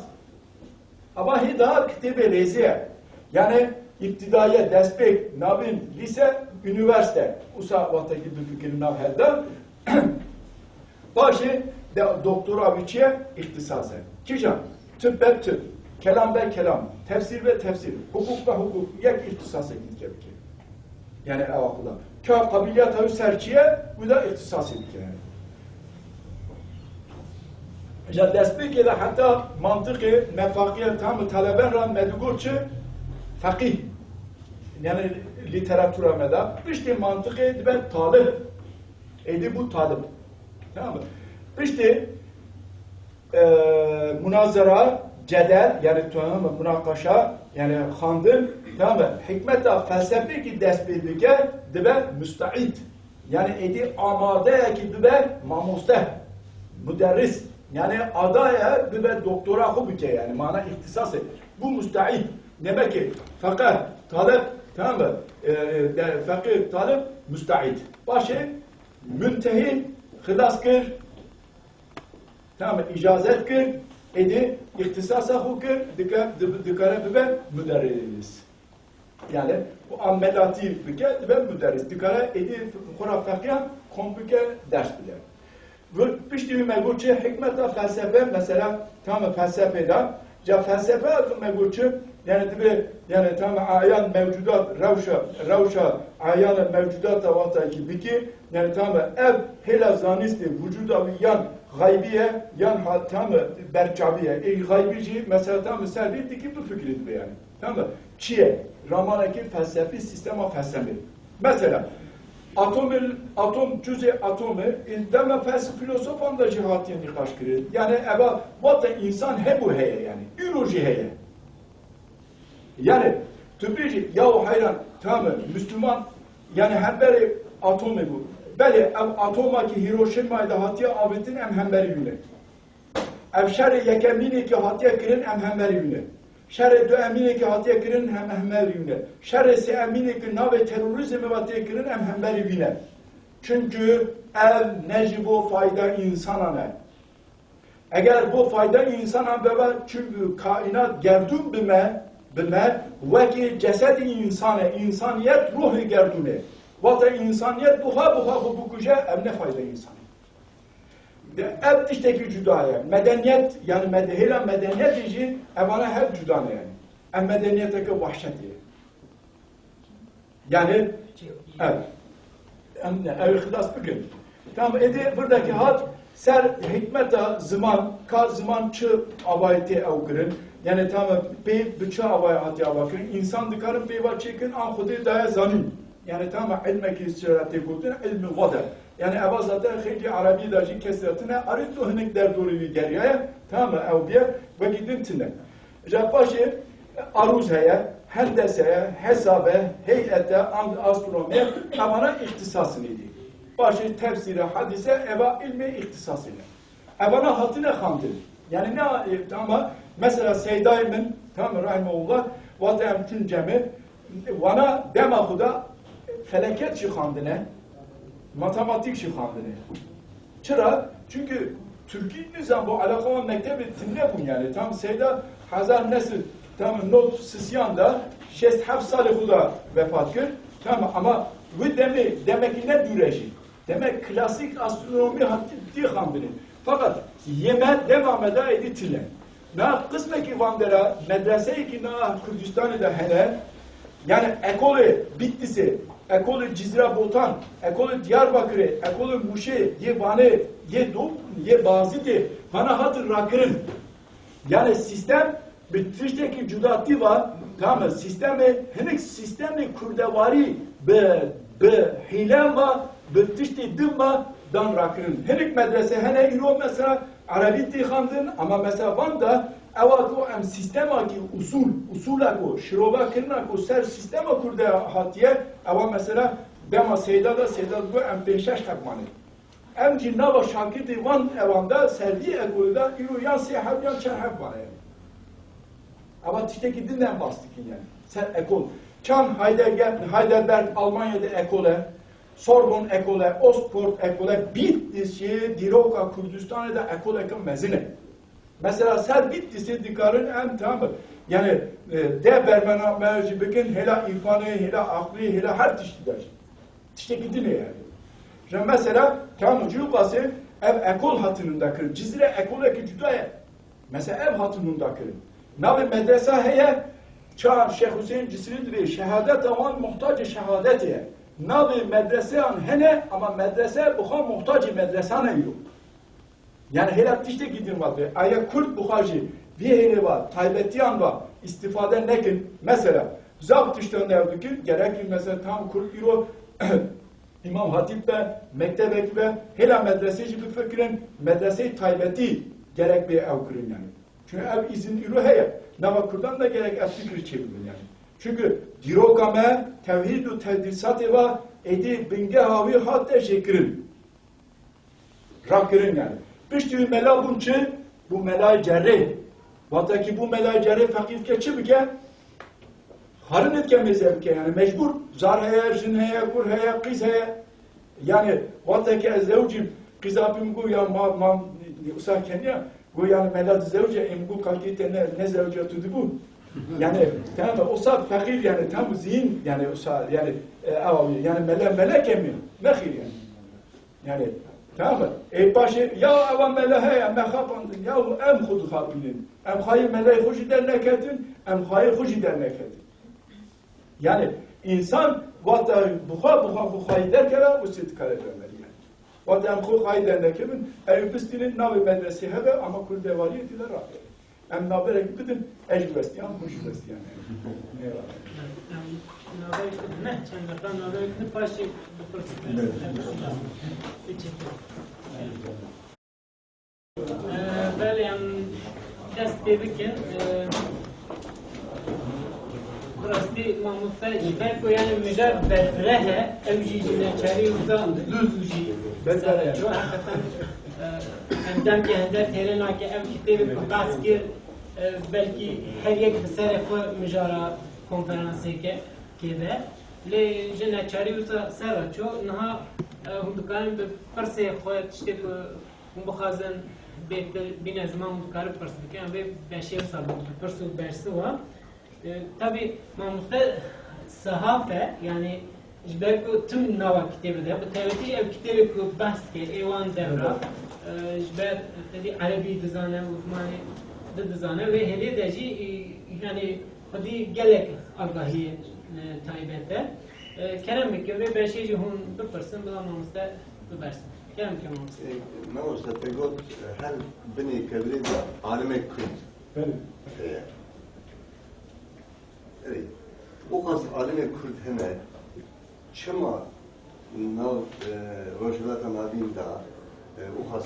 Ama hê daha kitêbê rêzê ye. Yani îbtidaiye, destpêk, navîn, lîse, unîversîte. Wisa wextekî bifikirin nav hevde. Paşê de doktora wî çi ye? Îxtisas e. Kîjan? Tib be tib, kelam be kelam, tefsîr be tefsîr, hukuk be hukuk, yek îxtisasek dike bike. Yani ew axuda. Ka qabiliyata wî ser çi ye, wî de îxtisasê bike yani. Îja destpêkê de heta mantiqê me feqî ye, tam taleben ra me digot çi? Feqîh. Yani lîteratura me de. Piştê mantiqê dibe talib. Êdî bû talib. Tamam mı? Piştê, e, munazara, cedel, yani, tamam mı, munakaşa, yani xandin, tamam mı? Hikmeta felsefekî dest pê bike, dibe mustaîd. Yani êdî amadeyekî bibe mamoste, muderris. Yani adaye bibe doktora xwe bike, yani mana îxtisasê. Bû mustaîd. Demek ki feqih, talib, tamam mı? E, e, de-, feqih, talib, mustaîd. Paşê, muntehî, xilas kir, tamam, îcazet kir, êdî îxtisasa xwe kir, dike-, di-, dikare bibe muderris. Yani, û amelatî bike, dibe muderris. Dikare êdî xwe ra feqiyan kom bike, ders bide. Piştî wî me got çi hikmeta felsefe, mesela, tamam, felsefê de, ca felsefe me got çi, yani dibe, yani tamam, ayan mewcudat, rewşa, rewşa ayan mewcudata wexta ki bikî, yani tamam, ev hêla zanistê vücuda wî yan xeybî ye, yan ha-, tamam, berçavî ye. Ê xeybî jî, mesela, tamam, ser vî dikî bifikirî dibe yani. Tamam mı? Çi ye? Ramanekî felsefî, sistema felsefî. Mesela, Atomê, atom, cuzê atomê, ê, dema felsefî filosofan de jî hatiye nîqaş kirin. Yani eva vate însan hebû heye yani. Îro jî heye. Yani tu bêjî, yaw heyran, tamam, Müslüman, yani hemberê atomê bû. Belê, ev atoma ki Hiroşîmayê de hatiye avêtin, em hemberî wî ne. Ev şerê yekemînê ki hatiye kirin, em hemberî wî ne. Şerê duemînê ki hatiye kirin, em hemberî wî ne. Şerê sêemînê ki navê terorîzmê ve tê kirin, em hemberî wî ne. Çünkü ev ne ji bo fayda însanan e. Eger bo fayda însanan bebe, çünkü kaînat gerdûn bi me, bi me, wekî cesedî însan e, însaniyet ruhê gerdûn e. Wate însaniyet buha buha xwe bikuje, ev ne fayda însan e. De ev tiştekî cuda ye. Medeniyet, yani med-, hêla medeniyetê jî evana hev cuda ne yani. Ev medeniyeteke wahşetê ye. Yani, ev. Em ne, ew xilas bikin. Tamam, êdî birdekî hat ser hikmeta ziman, ka ziman çi avayî tê ew kirin. Yani tamam, pê bi çi avayî hatiye ava kirin. Însan dikarin pê ve çêkin, an Xwedê daye zanîn. Yani tamam, ilmekî sira tê gotin, ilmi wade. Yani eva zaten xeylî Erebî de jî kesretine, arê tu hinek derdorê wî geriyaye, tamam, ew bîye, wekî din tine. Ji paşê arûz heye, hendese ye, hesab e, heyet e, an-, astronomi ye, evana îxtisasî ne dî. Paşê tefsîre, hadîse, eva ilmê îxtisasî ne. Evana hatine xandin. Yani ne, e, ama mesela Seydayê min, tamam, rahimehullah, wate em çûn cemê, wana dema xwe de feleket jî xandine, matematîk jî xandine. Çira? Çünkü Tirkî nizam bu alaka wan mektebê tune bûn yani. Tam Seyda hezar nesil, tam not sisiyan da şêst heft salê xwe de vefat kir. Tamam, ama wî demê, demekî ne dûre jî. Demek klasîk astronomî hatî tê xandinê. Fakat yê me dema me de êdî tune. Na qismekî van dera medreseyekî na Kurdistanê de hene. Yani ekolê Bitlisê, ekolê Cizre Botan, ekolê Diyarbakirê, ekolê Mûşê, yê Vanê, yê Do-, yê Bazîdê, vana hatin rakirin. Yani sîstem bi tiştekî cuda tî va, tamam, sîstemê, hinek sîstemê kurdewarî bi, bi hîlen va, bi tiştê din va dan rakirin. Hinek medrese hene îro mesela Erebî tê xandin, ama mesela van da ewa ku em sîstemekî usul, usulek û şirove kirina ku ser sîstema kurde hatiye, ewa mesela dema Seyda da, Seyda digo em pênc şeş heb mane. Em jî nava şakirtê wan ewan de ser vî ekolê de îro yan sê heb yan çar heb mane. Ewa tiştekî din em bas dikin yani. Ser ekol. Çan Heidegger, Heidelberg, Almanya de ekol e. Sorbonne ekol e, Oxford ekol e. Bitlisê dîroka Kurdistanê de ekoleke mezin e. Mesela ser Bitlisê dikarin em tamam. Yani, e, de bermename jî bikin, hêla îrfanê, hêla aqlê, hêla her tiştî de jî. Tiştekî din e yani. Ji mesela, tamam, Cûqasê ev ekol hatin winda kirin. Cizre ekolekî cuda ye. Mesela ev hatin winda kirin. Navê medresa heye, ça Şêx Huseyîn Cisrî dibê, şehadeta wan muhtacê şehadetê ye. Navê medreseyan hene, ama medrese bi xwe muhtacê medresan e îro. Yani hêla tiştekî din vate. Aya Kurd bi xwe jî vî hêlê ve, taybetiyan ve îstîfade nekin. Mesela, zaf tiştan ew dikin, gerek mesela tam Kurd îro Îmam Hatîb be, mektebek be, hêla medresê jî bifikirin, medreseyê taybetî gerek bê ew kirin yani. Çünkü ev îzin îro heye. Nava Kurdan da gerek ev fikir çêbibin yani. Çünkü dîroka me tewhîd û tedrîsatê ve êdî bingeha wî hate jêkirin. Rakirin yani. Piştî wî mela bûn çi? Bû melayê cerrê. Wata ki bû melayê cerrê feqîr dike çi bike? Xarin dike mêze bike yani mecbur. Zar heye, jin heye, kur heye, qîz heye. Yani wata ki ez zewcîm, qîza pê min got ya ma, ma, usa keniya, got yani mela di zewce, em got kalkê te ne, ne zewce tu dibû. Yani tamam, usa feqîr yani tam zîn yani usa yani, e, ew yani mele, mele kemiya, nexîr yani. Yani, tamam mı? Ê paşê, ya ewa mele heye, me xapandin, ya em xwe dixapînin. Em xayê meleyê xwe jî derneketin, em xayê xwe jî derneketin. Yani, însan wexta bi xwe, bi xwe, xwe xayê derkeve, wisa dikare be melî yani. Wexta em xwe xayê dernekevin, ew bistînin navê medresê hebe, ama kurdewariyê tê de rabe. Em naberek bidin, ez jî westiyan, hûn jî westiyan. Eyvallah. Navê işte ne çend defa navê ne paşê bipirsî. Ee, belê em dest pê bikin. Ee, bi rastî mamoste ji ber ku yani mijar berfireh e, ew jî ji neçarî wisa dûz jî ser çû. Heqeten, e, em demkê hinde têrê nake ev kitêbê ku qas kir, e, belkî her yek bi serê xwe mijara konferansê ke kêbe. Lê ji neçarî wisa ser re çû. Niha, e, hûn dikarin bi pirsê xwe tiştê ku hûn bixwazin bêtir bîne ziman, hûn dikarin pirs bikin. Em vê beşê wisa bikin, pirs û bersiva. E, tabî mamoste sehaf e, yani ji ber ku tim nava kitêbê de, bi taybetî ev kitêbê ku behs dike ê wan devra, e, ji ber tevî erebî dizane, Osmanî di dizane, wê hêlê de jî, e, yani xwedî gelek agahiyên, e, taybet e. E, kerem bikin, vê beşê jî hûn bipirsin, bila mamoste bibersin. Kerem bikin mamoste. E, mamoste, te got, e, her binê kevirê de alimek Kurd. Belê. Heye. Erê, û qas alimê Kurd hene, çima nav, e, Rojhilata Navîn de, e, û qas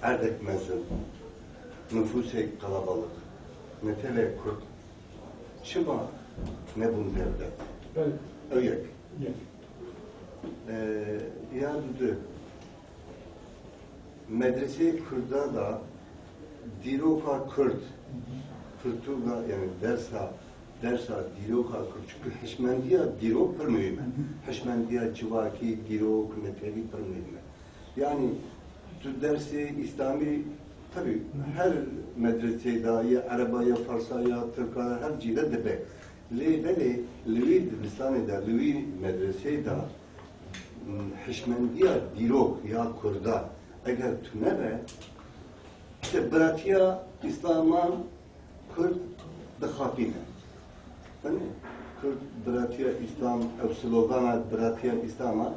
erdek mezin, nifûsek qelebalix, netewek Kurd çima nebûn dewlet? Belê. Ew yek. Yek. E, ya du, Medreseyê Kurdan da dîroka Kurd, pirtûka, yani dersa, dersa dîroka Kurd, çünkü hişmendiya dîrok pir muhîm e. Hişmendiya civakî, dîrok, netewî pir muhîm e. Yani tu dersê îslamî, tabi her medreseyê da, ya ereba, ya farsa, ya tirka, her cî de dibe. Lê belê li wî dibistanê de, li wî medreseyê de, hişmendiya dîrok ya Kurda eger tune be, işte biratiya Îslaman Kurd dixapîne. Yani Kurd biratiya Îslam, ev slogana biratiya Îslama,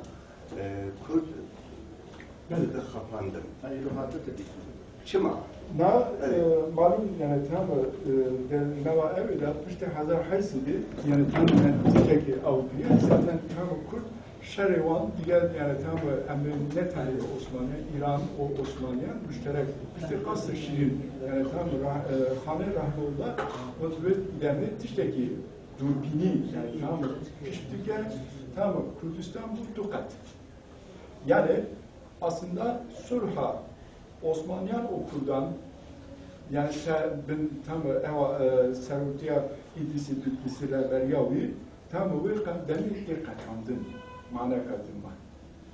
e, Kurd dixapandin. Çima? Na, Evet. e, malum, yani tam, e, de, nava ev de piştî hezar heysedî, yani tam, yani, tiştekî ew bûye, zaten tam Kurd şerê wan diger, yani tam, e, em ne tenê Osmaniye, Îran û Osmaniye müşterek, piştî Qasr Şîrîn, yani tam rah-, e, Xanê Rahmetullah, û bi demê tiştekî dûrbînî, yani tam kişf dike, tam Kurdistan bû du qet. Yani aslında sulha Osmaniyan û Kurdan, yani se-, bin tam ewa, e, seroktiya Îdrîsî Bitlîsî, rehberiya wî, tam wê qe-, demê tê qetandin, maneka din ma.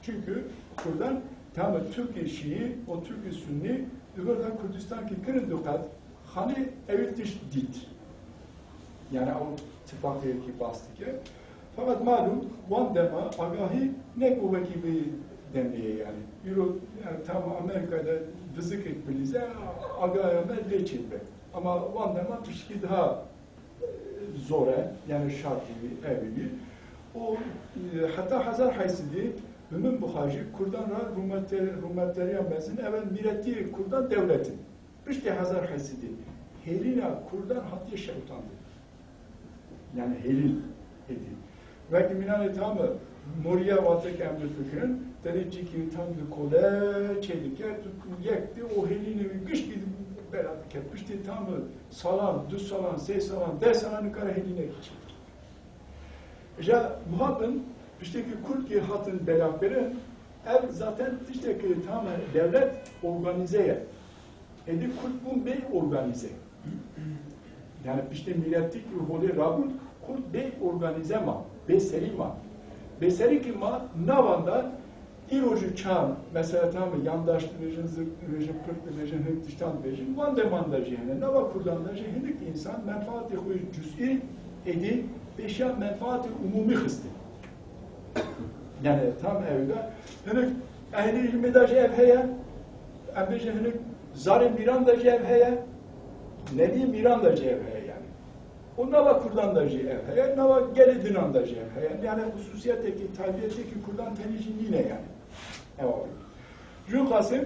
Çünkü Kurdan tam Türkê Şîî û Türkê Sunnî di vir de Kurdistan ki kirin du qet, Xanê ew tişt dît. Yani ew tifaqiyekî bas dike. Fakat malum wan dema agahî ne ku wekî vê demê ye yani. Îro yani tam Amerîka de vizikek bilîze, agahiya me lê çêdibe. Ama wan dema tiştekî daha, e, zor e, yani şart bû, ev bû. O, e, heta hezar heysedî bi min bixwe jî Kurdan re rûmete-, rûmeteriya mezin ev e, mîletî Kurdan dewlet in. Piştî hezar heysedî hêlîna Kurdan hatiye şewitandin. Yani hêlîn êdî. Wekî mînanê tam e, moriya wate ke em difikirin, tenê cîkî tam di kole çêdike, tu yek dê û hêlînê wî giştî bela dike. Piştî tam e, salan, du salan, sê salan, deh salan nikare hêlînekî çêdike. Îja muhabin piştekî Kurd ki hatin belakirin, ev zaten tiştekî tam e, dewlet organize ye. Êdî Kurd bûn bê organize. Yani piştê mîletî ki holê rabûn, Kurd bê organize ma, bê serî ma. Bê serî ki ma navanda îro jî çar, mesela tam yandaş dibêjin, zirk dibêjin, pirk dibêjin, hinek tiştan dibêjin, wan demanda jî hene. Nava Kurdan da jî hinek însan menfaatê xwe cüz'î êdî pêşiya menfaatê umûmî xistin. Yani tam ew de hinek ehlî îlmê de jî ev heye, em bêjin hinek zarê mîran de jî ev heye, nevî mîran de jî ev heye yani. Û nava Kurdan de jî ev heye, nava gelê dinan de jî ev heye. Yani hususiyetekî, tabiyetekî Kurdan tenê jî nîne yani. Ew abi. Jû Qasim,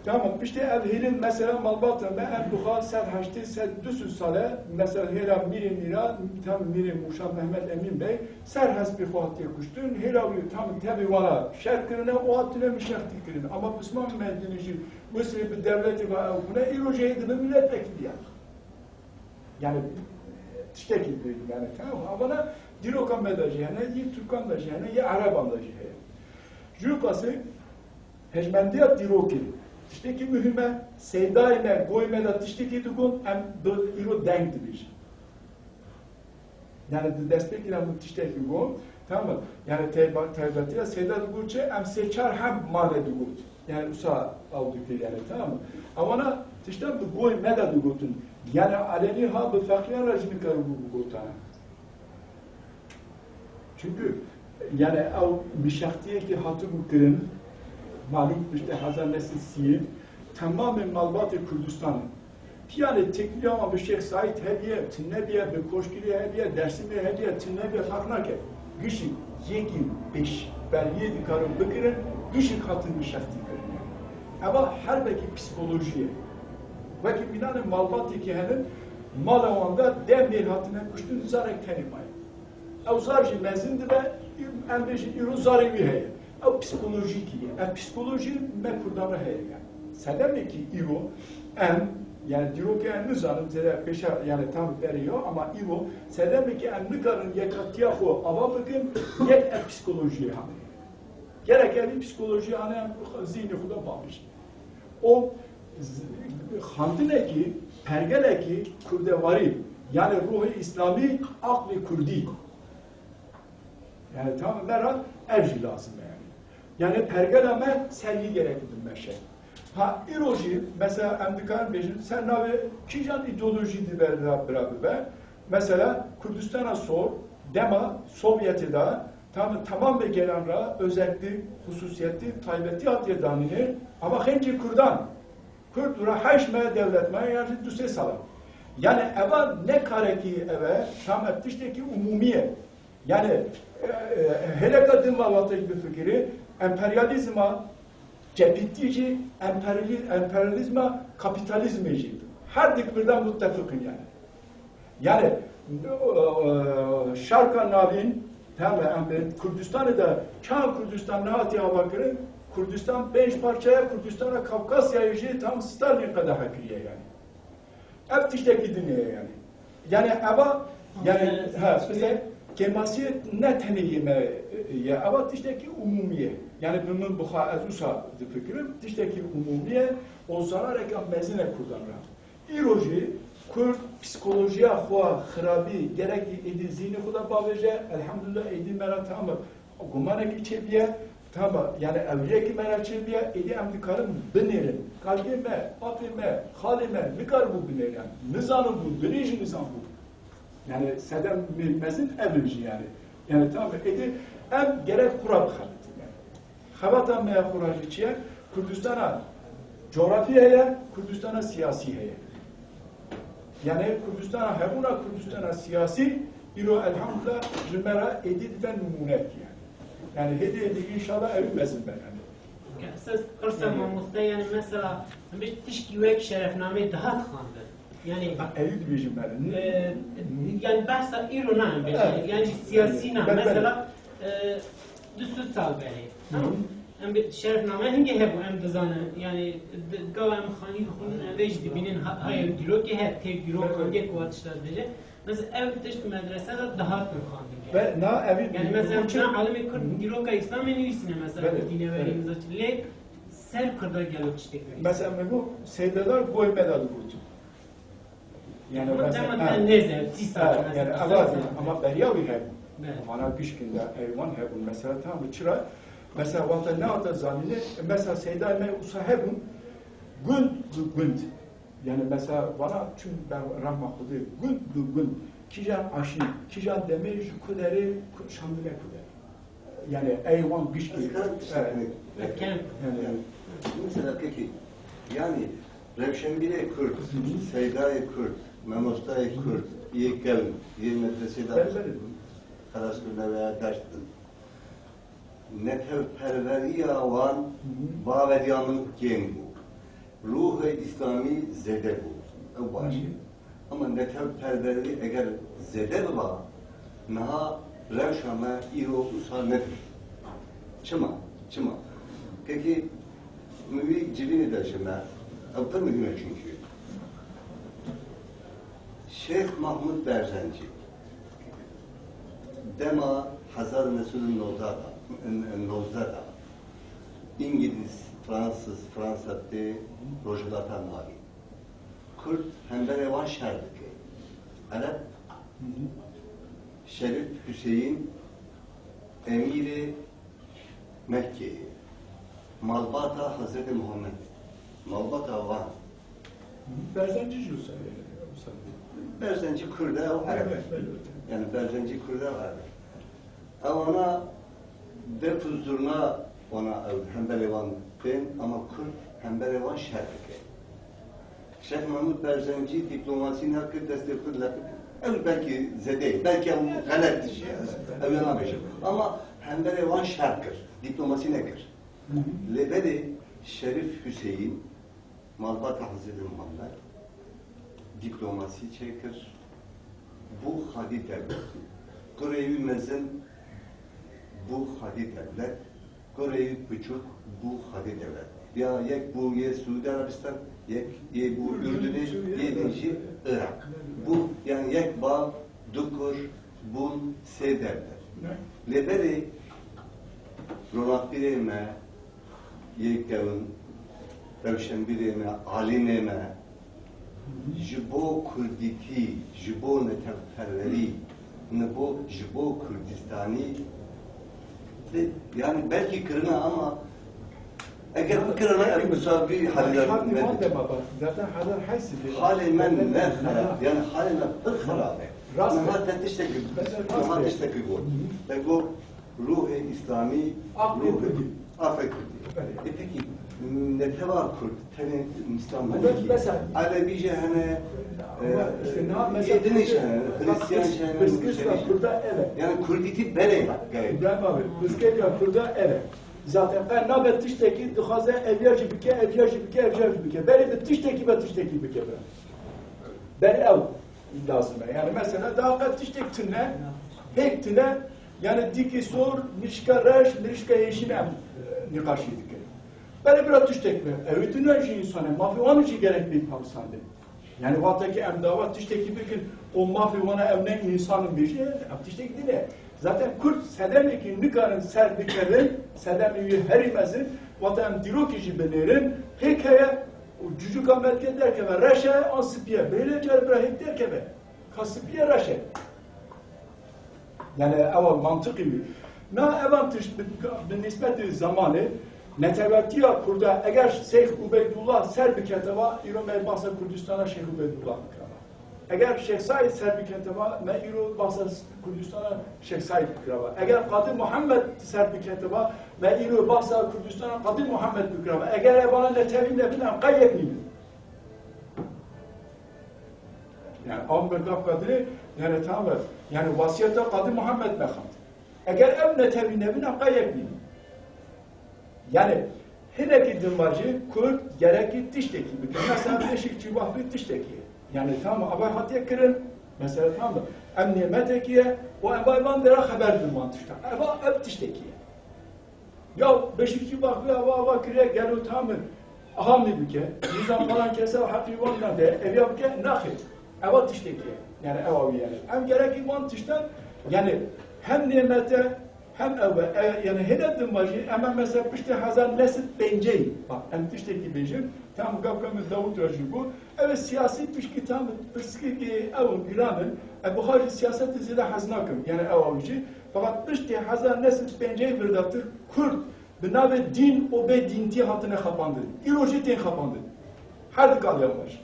Tamam, piştî ev hêlin mesela malbata me, ev buxa sed heştê, sed du sed sal e, mesela hêla mîrê mîra, tam mîrê Mûşa Mehmet Emîn Bey, ser hespê xwe hatiye kuştin, hêla wî tam tevî wana şer kirine û hatine mişextî kirin. Ama pismamê me dinê jî wesê bi dewletê ve ew bûne, îro jî hê dibe milletvekilî ya. Yani tiştekî dibe yani, tamam mı? Ama ne dîroka me de jî hene, yê Tirkan de jî hene, yê Ereban de jî heye. Jû qasê hejmendiya dîrokê tiştekî muhîm e. Seydayê me, goyê me de tiştekî digot, em bi îro deng dibêjin. Yani di destpêkê de min tiştekî got, tamam mı? Yani teyba-, taybetiya Seyda digot çi, em sê çar heb mane digot. Yani usa ew dikir yani, tamam mı? Ama na tiştan bi goyê me de digotin. Yani elenî ha bi feqiran re jî nikaribû bigotane. Çünkü yani ew mişextiyekî hatibû kirin, malûm piştî hezar neh sed sî, temamê malbatê Kurdistanê. Piyanê têkiliya wan bi Şêx Saîd hebiye, tune biye, bi Koşgirê hebiye, Dêrsimê hebiye, tune biye, ferq nake. Gişik yekî pêşberiyê dikarin bikirin, gişik hatin mişextî kirin. Eva herbekî psîkolojî ye. Wekî mînanê malbatêkî henin, mala wan de deh mêr hatine kuştin, zarek tenê maye. Ew zar jî mezin dibe, em bêjin îro zarê wî heye. Ew psîkolojîkî ye. Ev psîkolojî me Kurdan re heye yani. Sedemekî îro em, yani dîrokê em nizanin, zêde pêşa yani tam berê ya, ama îro sedemekî em nikarin yekatiya xwe ava bikin, yek ev psîkolojiyê hane. Gerek ev psîkolojiyê hane em zihnê xwe de bavêjin. O z-, xandinekî, pergelekî kurdewarî, yani ruhê îslamî, aqlê kurdî. Yani tam me re ev jî lazim e yani. Yani pergela me ser wî gerek bimeşe. Ha îro jî mesela em dikarin bêjin ser navê kîjan îdeolojî di ber re bira bibe. Mesela Kurdistana Sor, dema Sovyetê de tam, tamamê gelan re özellik, hususiyetî, taybetî hatiye danînê, ama xencî Kurdan. Kurd re heş me dewlet me, yani du sê sal e. Yani eva ne karekî ev e, tam ev tiştekî umûmî ye. Yani, e, e, hêleka din malbatê bifikirî, emperyalîzma cebitî jî, emperyalî-, emperyalîzma kapîtalîzmê jî. Her dik birden muttefiq in yani. Yani, e, e, Şarka Navîn, hem em bi Kurdistanê de çawa Kurdistan nehatiye avakirin, Kurdistan pênc parçe ye, Kurdistana Kafkasyayê jî tam Stalin qedexe kiriye yani. Ev tiştekî din e yani. Yani eva, yani, ha, mesela kêmasiyê ne tenê yê me ye, eva tiştekî umûmî ye. Yani bi min bixa ez wisa difikirim, tiştekî umûmî ye, o zarareke mezin e Kurdan re. Îro jî Kurd psîkolojiya xwe xirabî gerekî êdî zihnê xwe de bavêje, elhamdulillah êdî me re tam e. Gumanekî çêbûye, tamam, yani ewriyekî me re çêbûye, êdî em dikarin binêrin. Kalkê me, apê me, xalê me nikaribû binêrin. Nizanibû, binê jî nizanbû. Yani sedem me-, mezin ev in jî yani. Yani tamam, êdî em gerek xwe re bixebitin yani. Xebata me ya xwe re jî çi ye? Kurdistana coğrafî heye, Kurdistana siyasî heye. Yani Kurdistana hebûna Kurdistana siyasî îro elhamdulillah ji me re êdî dibe nimûnek yani. Yani hêdî hêdî înşallah ew mezin be yani. Siz qirsa mamoste yani mesela em bêjin tişkî wek şerefnameyê daha dixwandin. Yani ha, ew dibêjin me. E, yani behsa îro ne em bêjin. Evet. Yani siyasî ne. Belê, belê. Mesela e, du sed sal berê. Hı hı. Em bi şerefname hingê hebû, em dizanin. Yani, di-, gava em xanî dixwin, em vê jî dibînin, ha-, hayê dîrokê heye, têk dîrok, belê, xanî ku tişta dibêje. Mesela ev tişt medrese de daha tur xandin. Be, na, ev yani mesela çi-, na alimê Kurd, hı hı, dîroka Îslamê nivîsîne mesela, belê, dîne, belê, verî, mesela çi. Lê ser Kurda gelo tiştek nivîsîne. Mesela me got, Seydedar goy me de digot. Yani, ama mesela, dema ha, te nêze, tî ha, sakin, yani, mesela, ava, tî sakin, ama beriya wî hebûn. Evet. Vana gişkin de, eywan hebûn. Mesela, tam çira? Mesela, wata ne hata zanîne, mesela, Seyda me usa hebûn, gund bi gund. Yani, mesela, vana çün ben rahma Xwedê, gund bi gund. Kîjan aşî, kîjan demê ji ku derê ku-, şandine ku derê. Yani, eywan gişkî. Ez karim tiştek, evet, bêjim. Evet, karim. Yani, mesela, peki, yani, rewşenbîrê Kurd, hı hı, seydayê Kurd, memostayê Kurd, yê kevn, yê medresê de, belê, belê, xelas kirine veya daştin. Netewperweriya wan, hı hı, baweriya min kêm bû. Ruhê Îslamî zêde bû. Ew baş e. Ama netewperwerî eger zêde biba, niha rewşa me îro wisa nebir. Çima? Çima? Kekî min wî civînê de ji me, ew pir muhîm e çünkü. Şêx Mahmud Berzencî dema hezar û neh sed û nozdeh de, nozdeh de, Îngilîz, Fransız, Fransa tê Rojhilata Navîn. Kurd hemberê wan şer dike. Ereb, Şerîf Hüseyin, emîrê Mekkeyê, malbata Hezretî Muhammed, malbata wan. Berzencî jî wisa ye, wisa ye. Berzencî Kurd e, ew Ereb e. Evet, evet. Yani Berzencî Kurd e, ew Ereb e. Ewana def û zurna wana ew hemberê wan tên, ama Kurd hemberê wan şer dike. Şêx Mahmud Berzencî dîplomasî nekir, destê xwe leqit. Ew belkî zêde ye, belkî ew xelet jî ye, ez ew ya nabêjim. Ama hemberê wan şer kir, dîplomasî nekir. Lê belê Şerîf Hüseyin, malbata Hezretî Muhammed, dîplomasî çêkir, bû xadî dewlet. Kurê wî mezin bû xadî dewlet, kurê wî piçûk bû xadî dewlet. Ya yek bû yê Suudi Arabistan, yek yê bû Urdunê, yê din jî Iraq. Bû, yani yek bav, du kur bûn sê dewlet. Lê belê ronakbîrê me, yê kewin, rewşenbîrê me, alimê me, ji bo kurdîtî, ji bo netewperwerî, ne bo, ji bo Kurdistanî, de, yani belkî kirine ama eger bikirine ev misafirî halî Halî wan dema bak, zaten Hazar Heysî de. Halê me ne xerab, yani halê me pir xerab e. Rast e. Niha te tiştekî, niha tiştekî got. Te got, Ruhê Îslamî, Aqlê ruhê Kurdî. Aqlê Kurdî. Belê. E, pekî, netewa Kurd, tenê Îslam hene ki? Mesela Elewî jî hene, e, işte, na, mesela, Êdinî jî hene, Hristiyan jî hene, pirsgirêka Kurda ev e. Yani Kurdîtî berê gerek. İbrahim abi, pirsgirêka Kurda ev e. Zaten qe nabe tiştekî dixwaze eviya jî bike, eviya jî bike, eviya jî bike. Berê bi tiştekî be tiştekî bike bira. Berê ew lazim e. Yani mesela daha qet tiştek tune, hêk tune, yani dîkî sor, mirişka reş, mirişka yeşîl em, e, nîqaşî dikin. Belê bira tiştek be. Ew tune jî însan e. Mafê wan jî gerek bê parisandin. Yani wextekî em dawa tiştekî bikin, o mafê wana ew ne însan in bêje, ev tiştek din e. Zaten Kurd sedemekî nikarin ser bikevin, sedemê wî herî mezin, wexta em dîrokî jî binêrin, pêk heye, û cûcûka me dike derkeve, reş e an spî ye. Bêle care bira hêk derkeve. Ka spî ye reş e. Yani ewa mantiqî wî. Na evan tişt bi, bi nisbetê zamanê netewetiya Kurda eger Şeyh Ubeydullah ser biketeva, îro me bahsa Kurdistana Şeyh Ubeydullah bikirava. Eger Şeyh Said ser biketeva, me îro bahsa Kurdistana Şeyh Said bikirava. Eger Qadî Muhammed ser biketeva, me îro bahsa Kurdistana Qadî Muhammed bikirava. Eger evana netewî nebin, em qey yek nînin. Yani, ew me gaf Qadî, yani, tamam, yani, wasiyeta Qadî Muhammed me xwend. Eger ev netewî nebin, em qey yek nînin. Yani, hinekî din va jî Kurd gerekî tiştekî bike. Mesela Beşîkçî Vehbî tiştekî ye. Yani, tamam, ava hatiye kirin, mesela, tamam, em nêmetekî ye, û em va van dera xeber din van tiştan. Eva ev tiştekî ye. Ya Beşîkçî Vehbî ava, ava kiriye, gelo tamam, aha mi bike, nîzam falan kese heqî wan nade, ev ya bike, naxê. Eva tiştekî ye. Yani, ewa wî yani. Em gerekî van tiştan, yani, hem nêmete, hem ew be, e, yani hêle din va jî, em, em mesela piştê hezar neh sed pêncî, bak, em tiştekî bêjin, tam gavka min Dawud re jî got, ew siyasî pişkî tam pirsgirêkê ew giran in, e, bi xwe jî siyasetê zêde hez nakim, yani ew ew jî, feqet piştê hezar neh sed pêncî vir de Tirk, Kurd, bi navê dîn û bê dîntî hatine xapandin. Îro jî tên xapandin. Her di kaliyan baş.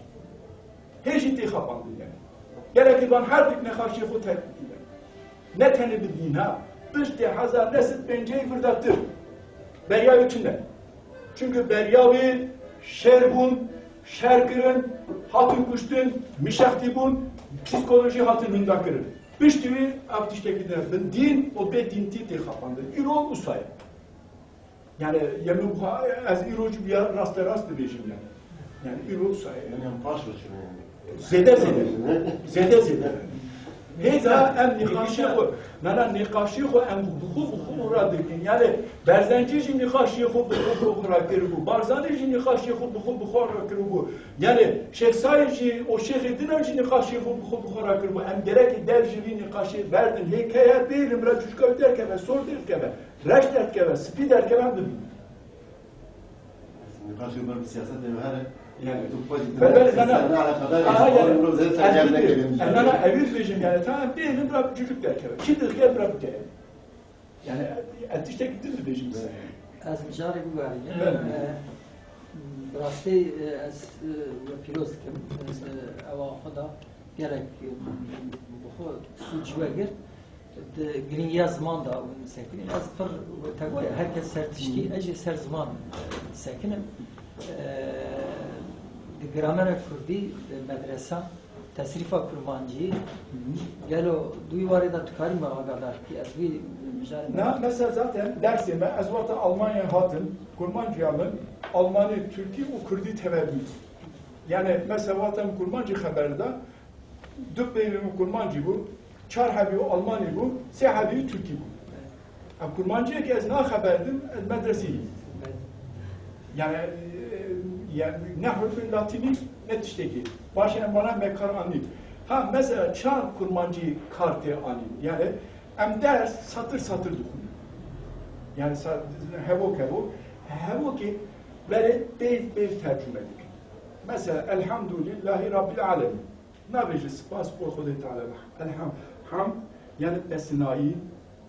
Hê jî tê xapandin yani. Gerekî van her dik nexaşiyê xwe terk bikî yani. Ne tenê bi dîn ha. Piştê hezar neh sed pêncî vir de Tirk. Beriya wî tune. Çünkü beriya wî şer bûn, şer kirin, hatin kuştin, mişextî bûn, psîkolojî hatin hinda kirin. Piştî wî ev tiştekî din, bi dîn û bê dîntî tê xapandin. Îro wisa ye. Yani, yemî xwe ez îro jî bi ya raste rast dibêjim yani. Yani îro sayê. Yani em paş ve şunu yani. Zêde zêde. Zêde zêde. Hêza em nîqaşê xwe, nana nîqaşê xwe em bi xwe bi xwe re dikin. Yani Berzencî jî nîqaşê xwe bi xwe bi xwe re kiribû. Barzanî jî nîqaşê xwe bi xwe bi xwe re kiribû. Yani Şêx Sayê jî û şêxê din jî nîqaşê xwe bi xwe bi xwe re kiribû. Em gerekê dev ji vî nîqaşê berdin. Hê ke ye bêlim re çûçka wî derkeve, sor derkeve, reş derkeve, spî derkeve em bibînin. Nîqaşê me bi siyasetê me hene. Yani, tu xwe jî Belê, belê, ne, ne. Sene alakadar Aha, yani, Ewî dibêjim, yani, tamam, bêlim re bi çûçik derkeve. Çi dixê em re bike. Yani, ez tiştekî din dibêjim size. Ez mijarê bibarînim. Belê. E, bi rastî, e, ez, e, we pîroz dikim. Ez, e, ewa xwe da gelek, e, bi xwe sûc we girt. Di girîngiya ziman de hûn disekinîn. Ez pir, te got, her kes ser tiştî, ez jî ser ziman, e, disekinim. E, di gramera kurdî, di medresa, tesrîfa kurmancî, gelo di wî warê de tu karî me agadar bikî? Ez wî mijarê Na, mesela zaten dersê me, ez wata Almanya hatim, kurmanciya min, Almanî, Tirkî û Kurdî tevebî. Yani, mesela wata min kurmancî xeber da, Du peyvên kurmancî bû, çar hebî û almanî bû, sê hebî û tirkî bû. Ev kurmanciyekî ez naxeberdim, ez medresî. Yani, e, yani ne hurfên latînî ne tiştekî. Paşê em vana me kar anî. Ha, mesela çar kurmancî kar tê anî. Yani em ders satır satır dixwînin. Yani sa-, hevok hevok, hevokê berê peyv peyv tercüme dikin. Mesela Elhamdulillahî Rabbil Alemin. Nabêje spas bo Xwedê Teala ve. Elham, ham, yani pesinayî.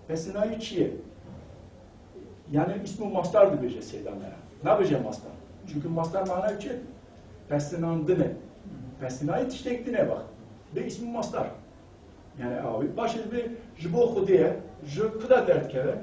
Pesinayî çi ye? Yani îsm û mastar dibêje seyda me re. Nabêje mastar. Çünkü mastar manayê çi ye? Pesinandin e. Pesinayî tiştek din e bak. Bê îsm û mastar. Yani awî. Paşê dibê ji bo Xwedê ye, ji kuda derdikeve,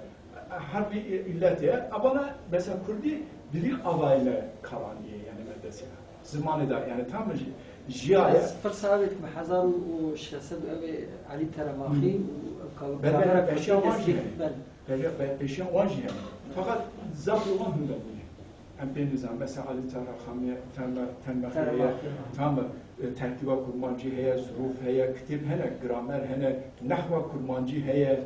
her bir illet ye. Ama mesela Kurdî bi vî avayî me kar anîye, yani medresê. Zimanê de, yani tam jî, jiyaye. Ez pirsa ev ê dikim, hezar û şeş sed ev ê Elî Teremaxî Hı. û ev ka-, Belê, kamera belê, Kurdî peşiya wan jî destpêkî hene. ben. Belê, be-, peşiya wan jî hene. Fakat zaf li wan hunda bûye. Em pê nizan, mesela Elî Teremaxî, Terme-, Teremaxî heye, Teremaxî. tam, e, terkîba kurmancî heye, zirûf heye, kitêb hene, gramer hene, nehwa kurmancî heye. Evet.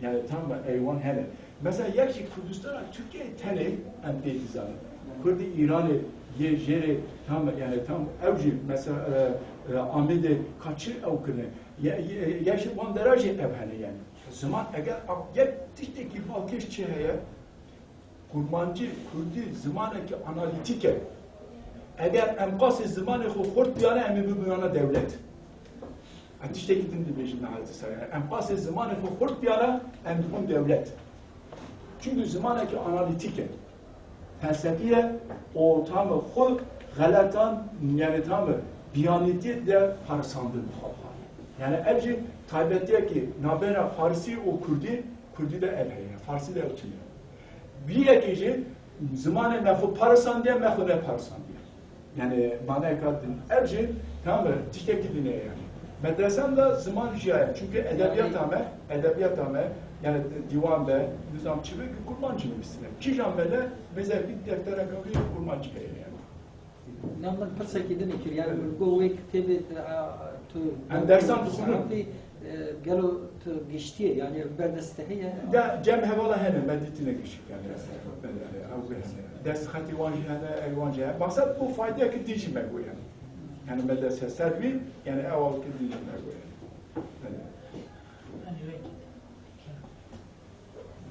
Yani tam eywan hene. Mesela yek jî Kurdistana Tirkiyeyê tenê em pê dizanin. Kurdê Îranê yê jêrê tam, yani tam ew jî mesela, e, e, Amêdê ka çi ew kirine. Ye, ye, yek jî wan dera jî ev hene yani. Ziman eger ak-, yek tiştekî balkêş çi heye, kurmancî, kurdî zimanekî analîtîk e. Eger em qasê zimanê xwe xurt biyane, em ê bibûyane dewlet. Em tiştekî din dibêjin niha dîsa. Yani em qasê zimanê xwe xurt biyane, em dibûn dewlet. Çünkü zimanekî analîtîk e. Felsefî ye û tam xwe xeletan, yani tam biyanîtî de parisandin bi xwe. Yani ev jî taybetiyekî nabêna farsî û kurdî, kurdî de ev heye. Farsî de ew tune. Bîrekî jî zimanê me xwe parisandiye, me xwe neparisandiye. Yani manayeka din. Ev jî, tamam mı? Tiştekî din e yani. Medresan da ziman jiyaye. Çünkü edebiyata me, edebiyata me, yani diwan be, nizam çi be ki kurmancî nivîsine. Kîjan mele, mesela bir deftere kavli kurmancî heye yani. Nam min pirsekî din kir, yani Evet. min got wê kitêbê te, a, tu Em dersan dixwînin. Sehafî, e, gelo tu giştiye, yani berdeste heye? Ya, cem hevala hene, me dîtine gişik yani. Belê, belê, ew bê hene. Dest xetî wan jî hene, ey wan jî hene. Maksat bu faydeyekî din jî me got yani. Yani me dest ser wî, yani ew awkî din jî me got yani. Belê.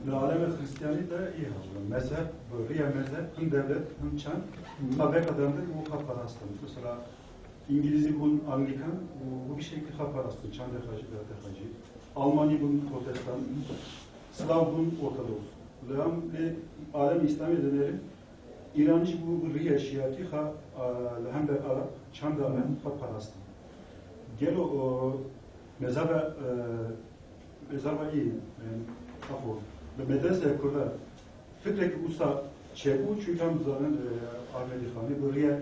Li alemê Xristiyanî de î hewle. Mezheb, bi riya mezheb, him dewlet, him çand, Hı. xwe veqedandir û xwe parastin. Mesela, Îngilîzî bûn Anglîkan û bi vî şeklî xwe parastin. Çandê xwe jî, dewletê xwe jî. Almanî bûn Protestan, Slav bûn Ortodoks. Li em, lê alemê Îslamê dinêrin, Îranî jî bû bi riya şiyatî xwe, a, li hember Arab, çanda me Hı. xwe parastin. Gelo, o, mezheba, e, Zava î, e, afo, bi medreseya Kurda fikrekî usa çêbû, çunke em dizanin, e, Ahmedî Xanî bi riya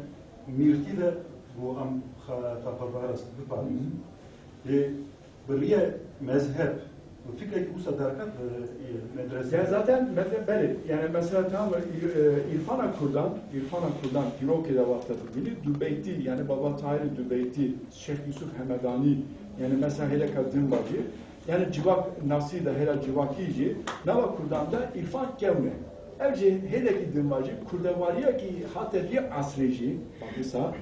mîrtî de bû em xa-, xwe parastin, biparêzin. Lê bi riya mezheb, Fikrek wisa derket, e, e, medrese. Ya zaten, me-, belê, yani mesela tam, e, îrfana Kurdan, îrfana Kurdan, dîrokê de wexta dibînî, dubeytî, yani Baba Tahirê Dubeytî, Şêx Yusuf Hemedanî, yani mesela hêleka din vacî, yani civak nasî de hêla civakî jî, nava Kurdan de îrfan kewne. Ev jî hêlekî din vacî, kurdewariyekî hate vî esrê jî, bak wisa,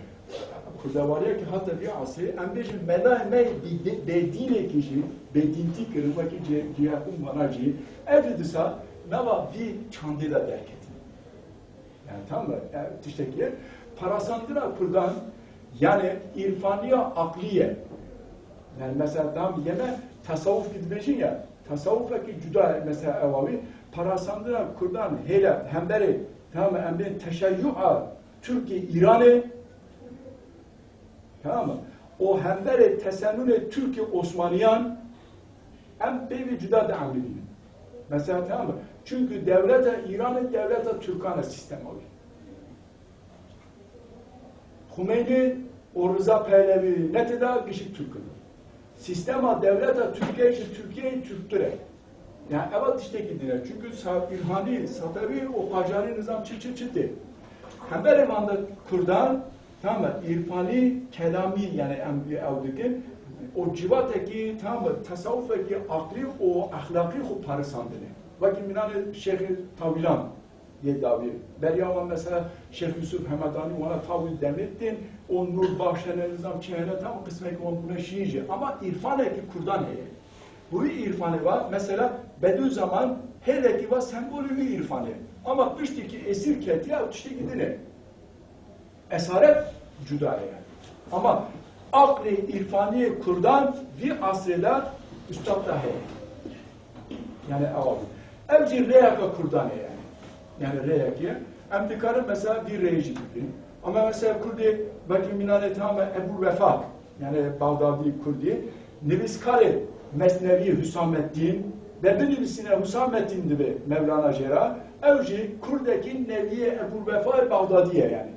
Kurdewariyekî hate vî esrê, em bêjin melayê me bê-, bêdînekî jî, bêdîntî kirin, wekî cê-, cihekûn vana jî, ev jî disa nava vî çandê de derketin. Yani tam da, yani tiştekî ye. Parasandina Kurdan, yani îrfaniya aqlî ye. Yani mesela tam yeme tasawuf ki dibêjin ya, tasawufekî cuda ye, mesela ew awî, parasandina Kurdan hêle hemberê, tamam mı, em bên teşeyyu'a Türkiye İran'ı, tamam mı? O hemberê tesenûnê Türkiye Osmaniyan em peyvê cuda diemilînin. Mesela, tamam mı? Çünkü devleta İran'ı devleta Türkan e sistema wî. Xumeyni û Rıza Pehlevi ne tê de gişik Türk in. Sistema devleta Türkiye ji Türkiye Türktür e. Yani eva tiştekî din e. Çünkü sa-, İlhani, Safevi û Qajanî nizam çi çi çi tê. Hemberê van de Kurdan, tamam mı, îrfanî, kelamî, yani em ew dikin, o civatekî, tamam mı, tasawufekî aqlî û exlaqî xwe parisandine. Wekî mînanê Şêxê Tawîlan yê dawî. Beriya wan mesela Şêx Yusuf Hemedanî wana tawî demê tên, o Nur Bahşene nizam çi hene, tamam, qismekî wan bûne şîî jî. Ama îrfanekî Kurdan heye. Bu wî îrfanê va, mesela Bedû Zaman hêlekî va sembolî wî îrfanê. Ama piştî ki esîr ketiye, ew tiştekî din e. Esaret cuda ye yani. Ama aqlê îrfaniyê Kurdan vî asrê de ustad da heye. Yani ew abi. Ev jî rêyeka Kurdan e yani. Yani rêyekê. Em dikarin mesela vî rêyê jî bikin. Ama mesela Kurdê belkî mînanê tam e Ebul Vefa. Yani Bağdadi Kurdî, nivîskarê Mesnevî Hüsamettin, de binivîsîne Hüsamettin dibe Mevlana jê re, ew jî Kurdekî neviyê Ebûl Vefayê Bağdadî ye yani.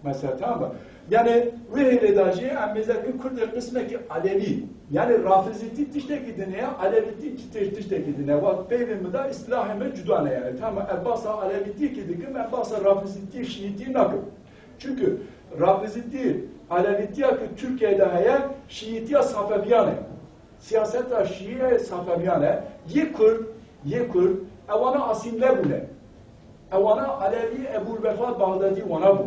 Mesela, tamam mı? Yani wê hêlê de jî em mêzekin Kurdê qismekî Alevî, yani Rafizîtî tiştekî din e, Alevîtî tiştekî din e. Wa peyvê min de îstilahê me cuda ne yani. Tamam mı? Em basa Alevîtî ki dikim, em basa Rafizîtî, Şîîtî nakim. Çünkü Rafizîtî, Alevîtiya ki Türkiye'de heye, Şîîtiya Safeviyan e. Siyaseta Şîî Safeviyan e. Yê Kurd, yê Kurd, ewana asîmle bûne. Ewana Alevî Ebûl Vefa Bağdadî wana bû.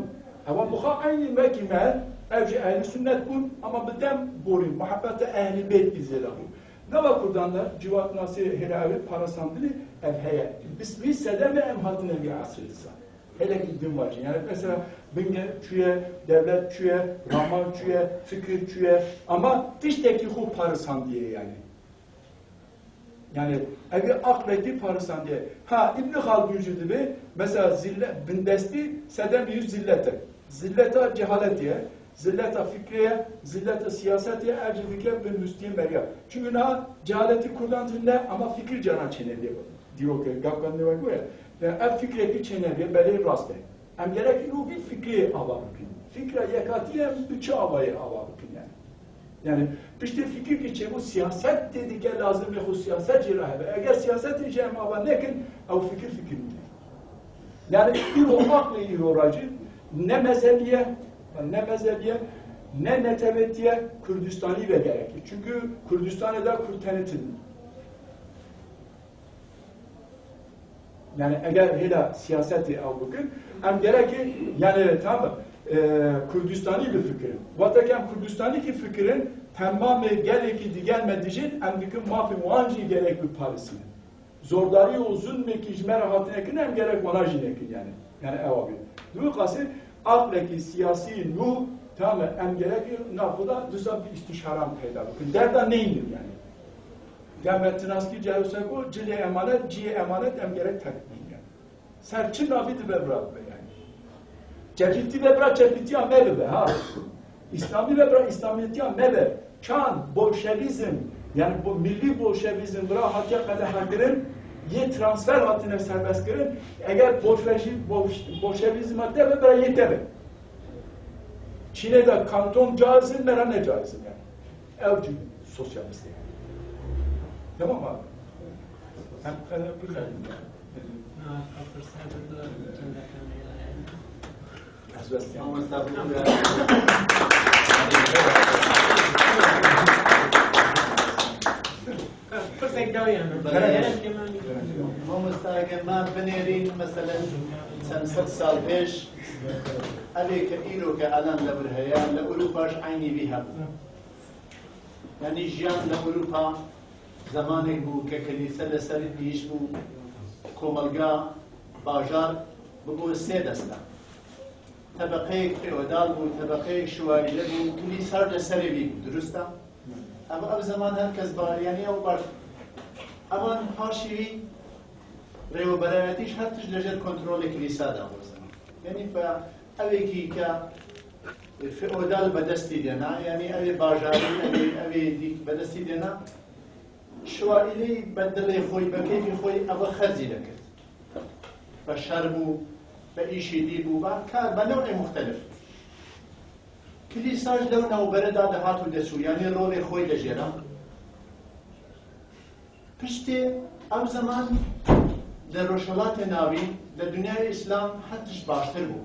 Ewa muxa eynî wekî me, ev jî Ehlî Sunnet bûn, ama bi dem borî, muhebbete Ehlî Beyt îzêda bû. Nava Kurdan de civatnasî hêla ev ê parasandinê ev heye. Bi vî sedemê em hatine vî esrê disa. Hele ki din vacin. Yani mesela binge çüye, devlet çüye, raman çüye, fikir çüye. Ama tiştekî xo parisandiye yani. Yani evi aklekî parisandiye. Ha, İbn Haldun jî dibe, mesela zille, bindestî sedem yüz zillete. Zilleta cehaletiye, zilleta fikriye, zilleta siyasetiye, ev jî dike bin müstiye meriya. Çünkü na cehaleti Kurdan zille ama fikir canan çêne diye. Diyor ki, gapkan ne var bu ya. Yani ev fikrekî çênevê belê rast e. Em gerek îro vî fikrê ava bikin. Fikra yekatî em bi çi avayê ava bikin yani. Yani piştê fikir ki çêbû siyaset tê dike lazim e xwe siyaset jê re hebe. Eger siyasetê jê em ava nekin, ew fikir fikir nîne. Yani îro aqlê îro racî ne mezhebiye, ne mezhebiye, ne netewetiye Kurdistanî ve gerekir. Çünkü Kurdistanê de Kurd tenetin. Yani eger hêla siyasetê ew bikin, em gerekê yani tam e, Kurdistanî bifikirin. Wextek em Kurdistanî ki fikirin, temamê gelekî digel me dijîn, em dikin mafê wan jî gerek biparisînin. Zordarî û zulmekî ji me re hatine kirin, em gerek wana jî nekin yani. Yani ew abi. Dû qasê aqlekî siyasî nû tam em gerekê naxwe da disa bir istişaran peyda bikin. Derda neynin yani. Gel me tinaskî cayoseko cilê emanet, ciyê emanet em gerek tekmîn yani. Ser çi navî dibe bira bibe yani. Çepîtî be bira çepîtiya me bibe ha. İslamî be bira İslamiyetiya me be. Çan bolşevizm yani bu milli bolşevizm bira hatiye qedexe kirin, yê transfer hatine serbest kirin. Eger bolşevi-, bolş-, bolşevizma te be bira yê te be. Çînê de kanton caizin, me re ne caizin yani. Ew cî sosyalist e. Tamam abi. Sen, e, buyur. Mamosta, eger me binêrîn, meselen, çend sed sal pêş, evê ke îro ke elan li vir heye, li Ewropa jî eynî vî hebû. Yanî jiyan li Ewropa zemanek bû ke kilîse li ser êş bû, komelga, bajar bibû sê deste. Tebeqeyek feodal bû, tebeqeyek şiwayîle bû, kilîsa li serê wî bû, dirust e? Ev, ev zeman her kes ba, yanî ew baş. Evan paşî wî rêweberayetî ji her tişt li jêr kontrolê kilîsa da bû zeman. Yanî be evekî ke feodal be destî dêna, yanî evê bajarî, evê, evê dîk be destî dêna, şiwayîlê be dilê xwe, be keyfê xwe ev xercî dikir. Be şer bû, be îşê dî bû, be kar, be new'ê muxtelif. Kilîsa ji lew navbere da dihat û deçû, yanî rolê xwe de jêra. Piştê ev zeman li Rojhelatê Navîn, li dinyayê Îslam her tişt baştir bû.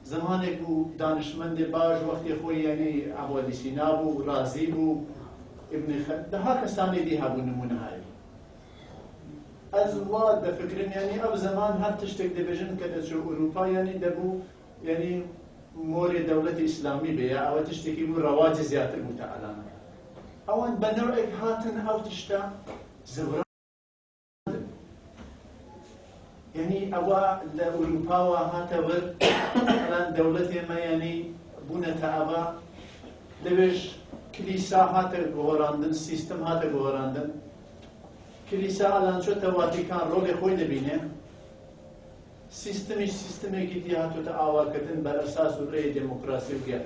Zemanek bû, danişmendê baş wextê xwe, yanî Ebû Elî Sîna bû, Razî bû, Îbnî Xe-, daha kesanê dî hebû nimûne hayê. Ez wa difikirim, yanî ev zeman her tiştek dibêjin ke diçû Ewropa, yanî debû, yanî morê dewletê Îslamî bê ya, ew tiştekî bû rewacê ziyadtir bû te elan. Ewan be new'ek hatin ew tişta zivirandin. Yanî ewa li Ewropa wa hate vir, elan dewletê me yanî bûne te eva, li vêj kilîsa hate guherandin, sîstem hate guherandin. Kilîsa elan ço te Vatîkan rolê xwe dibîne. Sîstemî, sîstemekî dî hatote avakirdin ber esas û rêyê demokrasî û gel.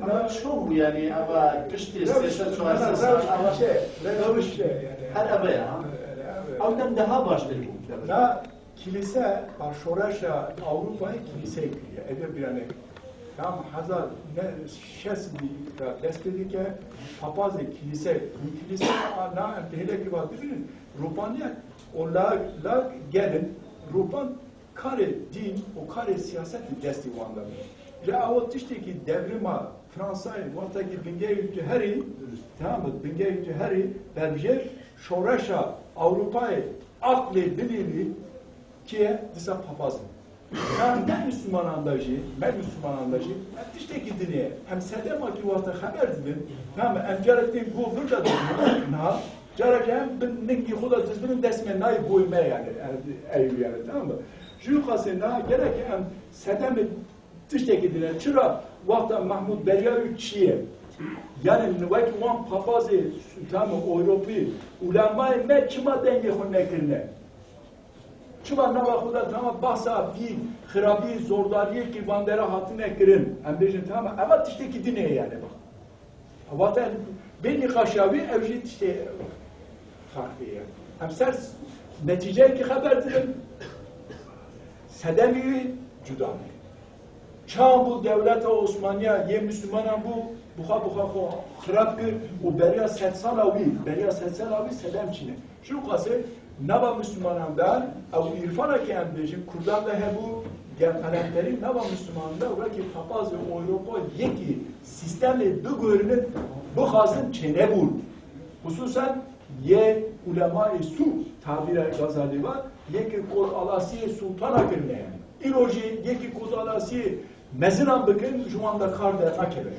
Ama ço bû, yanî eva piştî sê sed çar sed sal eva rewş e, yanî. Her eve ya, ha? Ew dem daha baştir bû. Na kilîse, a şoreşa Ewropayê kilîseyê kiriye. Eve bir yanî tam hezar şeş sed ra dest pê dike, papazê kilîse, bu kilîse a na em têlekî va dibînin, Ewropa niye, O la, la gelin, ropan karê dîn û karê siyaset di destê wan de bû. Lê ew tiştekî devrima Fransayê wextekî bingehê tu herî, tamam mı? Bingehê tu herî, bebijêr şoreşa Ewropayê aqlê bilîlî kiye disa papaz in. Yan ne Müslümanan da jî, me Müslümanan da jî, em tiştekî dinê, em sedema ki wexta xeber didin, tamam mı? Em cara tên go vir de didin, na, Cara em bi ningî xwe de dizbînin dest me nayê boyê me yani, ew yani, tamam mı? Ji xasê na gerek em sedemê tiştekî dine. Çira wexta Mahmud Beryarî çi ye? Yani wek wan papazê, tamam mı, Ewropî, ulemayê me çima dengê xwe nekirine? Çima nava xwe de, tamam, bahsa vî xirabî, zordariyê ki van dera hatine kirin? Em bêjin, tamam, eva tiştekî dinê yani bak. Wate bê nîqaşa wî ew jî tiştê farqlî ye. Em ser netîceyekî xeber didin, sedemî wî cuda bû. Çawa bû dewleta Osmaniya yê Mislimanan bû, buxa buxa xwe xirab kir û beriya sedsala wî, beriya sedsala wî sedem çîne. Ji xasê nava Mislimanan de ew îrfana ke em bêjin Kurdan de hebû, ya qelemterî nava Mislimanan de wekî papazê Ewropa yekî sîstemê biguherînin, bixwazin çênebûn. Xisûsen yê ulemayê sû tabîra Gazalî va yekî kolalasiyê sultana kirine yani. Îro jî yekî kolalasiyê mezinan bikin, ji wan de kar dernakeve.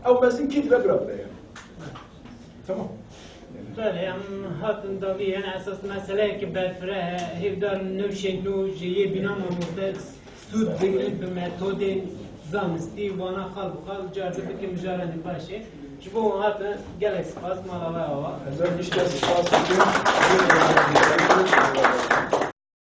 Ew mezin kî dibe bira bire yani. Tamam. Belê, em hatin davî, yani esas meseleyeke berfireh e, hêvdar newşên nû ji yê bîna mamoste sûd bigrin bi metodên zanistî, wana xal bi xal, car di bikin mijarê nîqaşê. Ji bo wan hatin gelek spas, mala we awa. Ez ê piştre spas bikim.